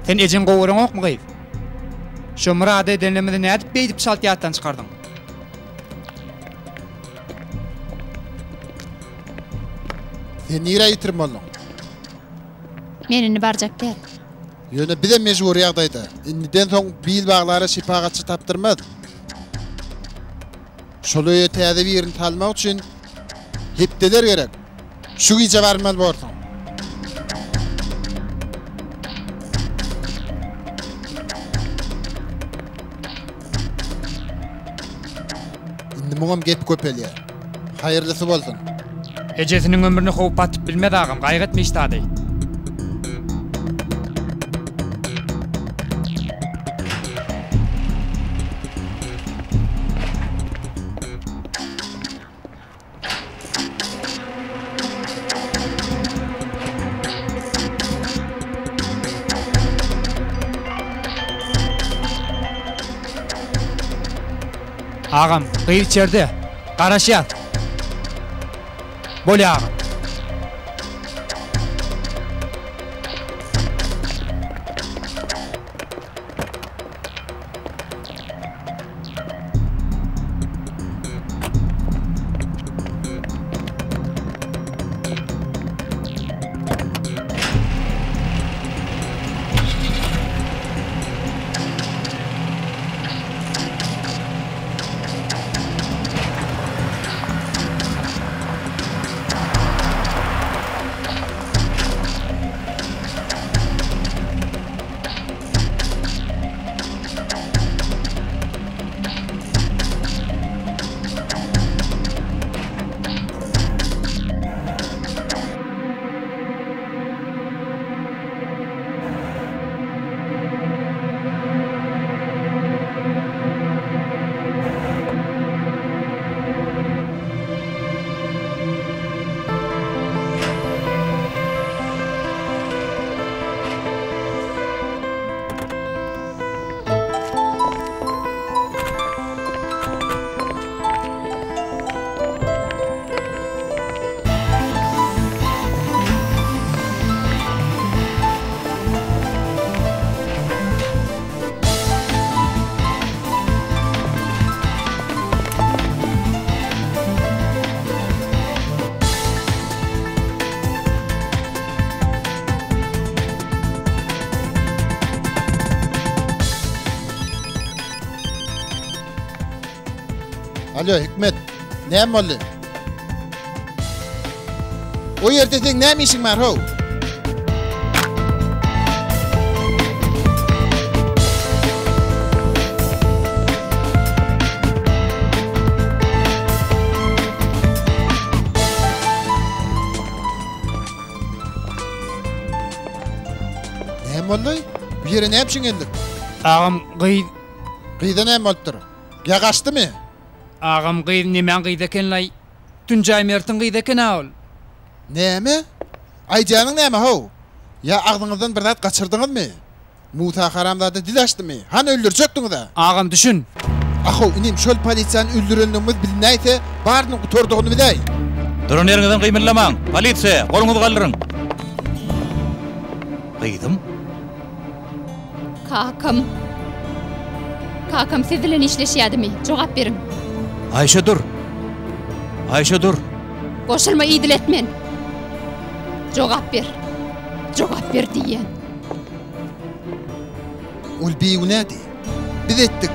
Sen ejeňi gowy göreňokmy gyz? Şo Myrada edenlerimizi nädip beýdip çalt ýatdan çykardyň? Sen nirä ýitirim bolduň? Men indi barjak däl. Ýöne bizem mejbury ýagdaýda. Indiden soň bil baglara şepagatçy tapdyrmaz. Şol öýe täze birini salmak üçin hepdeler gerek. Şu gije barmaly borsuň. Indi muňam gepi köpelýär. Haýyrlysy bolsun. Ejesiniň ömrüni howpa atyp bilmez agam, gaýgy etme hiç zady. Agam, gyz içerde. Garaşýas. Bolýa agam. Alýo, Hikmet. Näme boldy? O ýerde seň näme işiň bar, how? Näme boldy? Bu ýere näme üçin geldik? Agam, gyz... Gyza näme bolupdyr? Ýa gaçdymy? Agam, gyz nemäň gyzy eken-laý? Tünjaý Mertiň gyzy eken-ä ol. Näme? Aýdýanyň näme, how? Ýa agzyňyzdan bir zat gaçyrdyňyzmy? Musa haramzada dil açdymy? Hany öldürjekdiňiz-ä? Agam düşün! Ahow, inim, şol polisiýany öldürendigimiz bilinäýse, barynyň gutardygyny biläý. Duran ýeriňizden gymyldamaň! Polisiýa! Goluňyzy galdyryň! Gyzym? Kakam. Kakam siz bilen işleşýädimi? Jogap beriň. Aýşe dur! Aýşe dur! Goşulma idil etmen. Jogap ber. Jogap ber diýýän. Ol bigünädi. Biz etdik.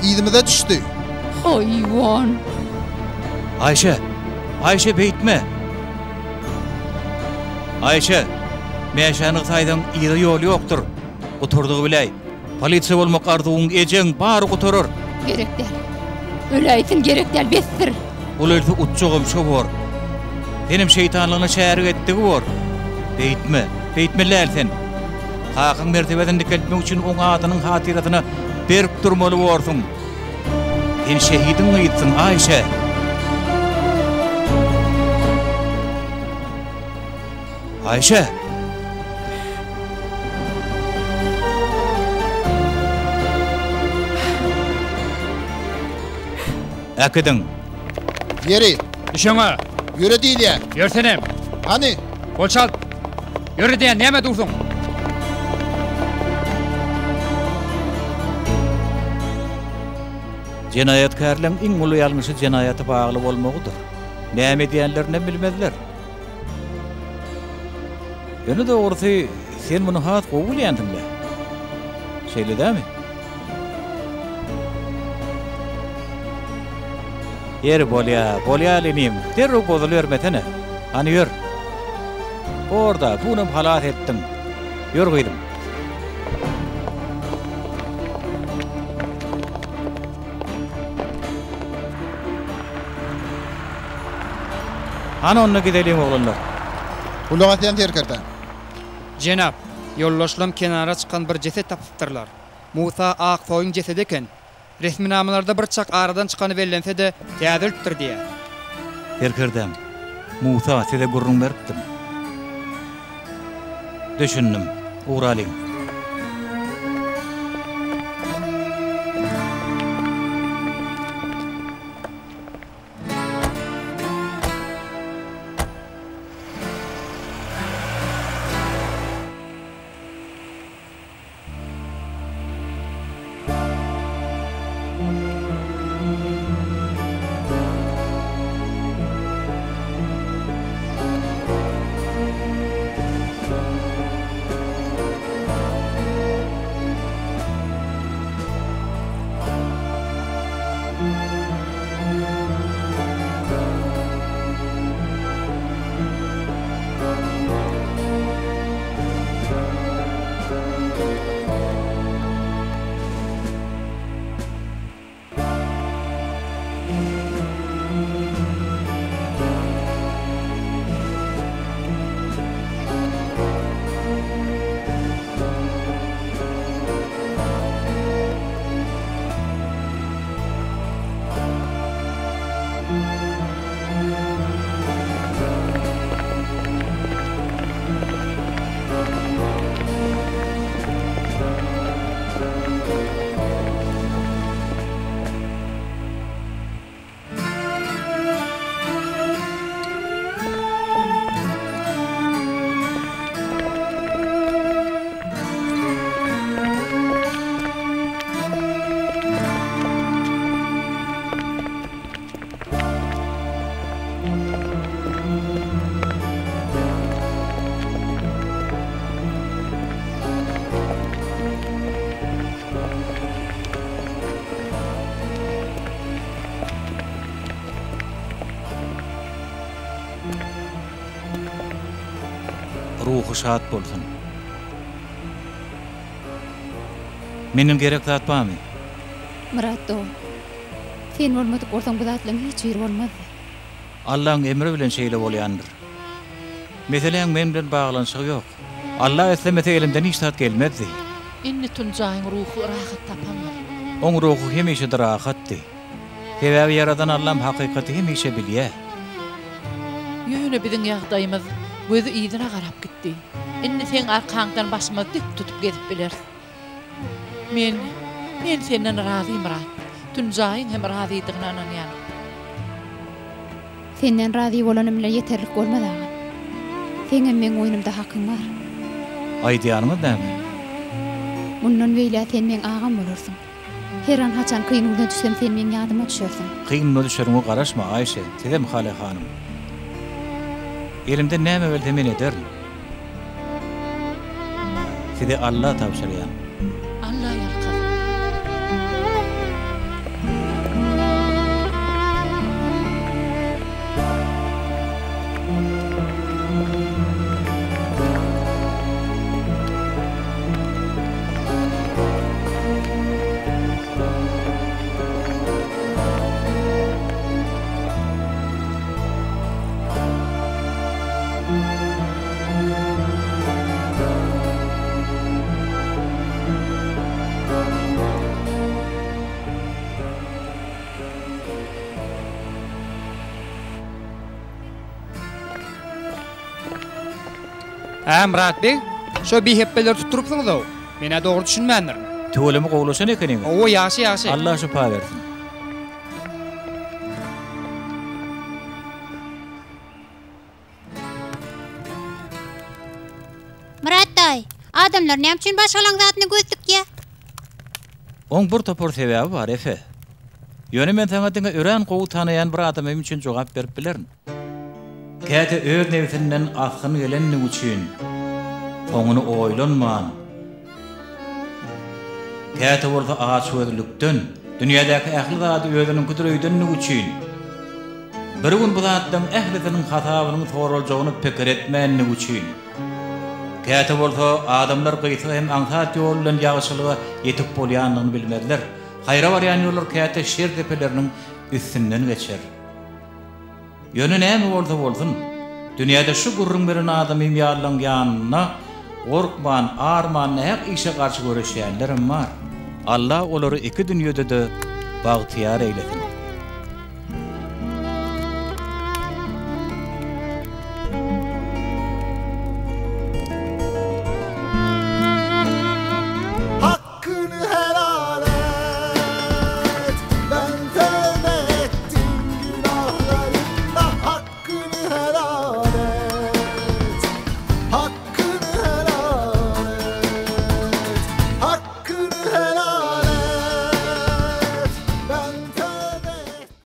Yzymyza düşdi. Haýwan. Aýşe! Aýşe beýtme! Aýşe! Mäşäni gysaýsaň yza ýol ýokdur. Gutardygy biläý. Polisiýa bolmak arzuwyň, ejeň, bary gutarar. Gerek däl. Öläýsin gerek däl, besdir. Ol ölse utjagam şo bor. Senem şeýtanlygyna şärik etdigi bor. Beýtme, beýtmeli däl sen. Kakaň mertebesini dikeltmek üçin oň adynyň hatyrasyna berk durmaly borsuň. Sen şehidiň gyzysyň, Aýşe. Aýşe! Äkidiň. Ýeri. Düş öňe. Ýöre diýilýär. Ýör senem. Hany. Bol çalt. Ýöre diýýän, nämä dursuň? Jenaýatkärleň iň uly ýalňyşy jenaýata bagly bolmagydyr. Näme edýänlerinem bilmezler. Ýöne dogrusy, sen muny has gowy bilýänsiň-le. Şeýle dälmi? Ýeri, bolýa, bolýa inim, derrew bozulybermesene. Hany ýör. Bor-da, bu günem halas etdiň. Ýör gyzym. Hany onda gideliň oglanlar. Gulak asýan serkerde. Jenap, ýoldaşlam kenara çykan bir jeset tapypdyrlar. Musa Aksoýyň jesedi eken. Resminamalarda bir çak aradan çykany bellense-de, täze ölüpdir diýýär. Serkerdäm, Musa size gürrüň beripdim. Düşündim. Ugralyň. Ruhy şat bolsun. Menden gerek zat barmy? Myrat dogan, sen bolmadyk bolsaň bu zatlaryň hiç biri bolmazdy. Allaň emri bilen şeýle bolýandyr. Meseläň men bilen baglanyşygy ýok. Alla islemese elimden hiç zat gelmezdi. Indi Tunjaýyň ruhy rahat tapandyr. Oň ruhy hemişe-de rahatdy. Sebäbi Ýaradan Allam hakykaty hemişe bilýär. Ýöne biziň ýagdaýymyz gözi yzyna garap gitdi. Indi seň arkaňdan başymyzy dik tutup gezip bileris. Men, men senden razy, Myrat. Tunjaýyň hem razydygyna ynanýan. Senden razy bolanym bilen ýeterlik bolmaz, agam. Seňem meň boýnumda hakyň bar. Aýdýanyňyz näme? Mundan beýläk sen meň agam bolarsyň. Her an haçan kyn güne düşsem sen meň ýadyma düşersiň. Kyn güne düşeriňe garaşma, Aýşe, sizem Hale hanym. Elimden näme gelse men ederin. Sizi Alla tabşyrýan. Alla ýalkasyn. Hä, Myrat beg, şo bihepbeleri tutdurypsyňyz-ow. Men-ä dogry düşünmändirin. Tüweleme gowulaşan ekeniňiz. Hawa, ýagşy, ýagşy. Allah şypa bersin. Myrat daýy, adamlar näme üçin başgalaň zadyna göz dikýä? Oň bir topar sebäbi bar, Efe. Ýöne men saňa diňe örän gowy tanaýan bir adamym üçin jogap berip bilerin. Käte öz nebsinden asgyn gelenligi üçin soňuny oýlanman, käte bolsa açgözlükden, dünýädäki ähli zady özüniňkidir öýdenligi üçin, bir gün bu zatlaryň ählisiniň hasabynyň soraljagyny pikir etmänligi üçin, käte bolsa adamlar gysga hem aňsat ýol bilen ýagşylyga ýetip bolýandygyny bilmezler, haýra barýan ýollar käte şer depeleriniň üstünden geçer. Ýöne näme bolsa bolsun, dünýäde şu gürrüň beren adamym ýalylaň ýanynda gorkman, arman nähak işe garşy göreşýänlerem bar. Alla olary iki dünýede-de bagtyýar eýlesin.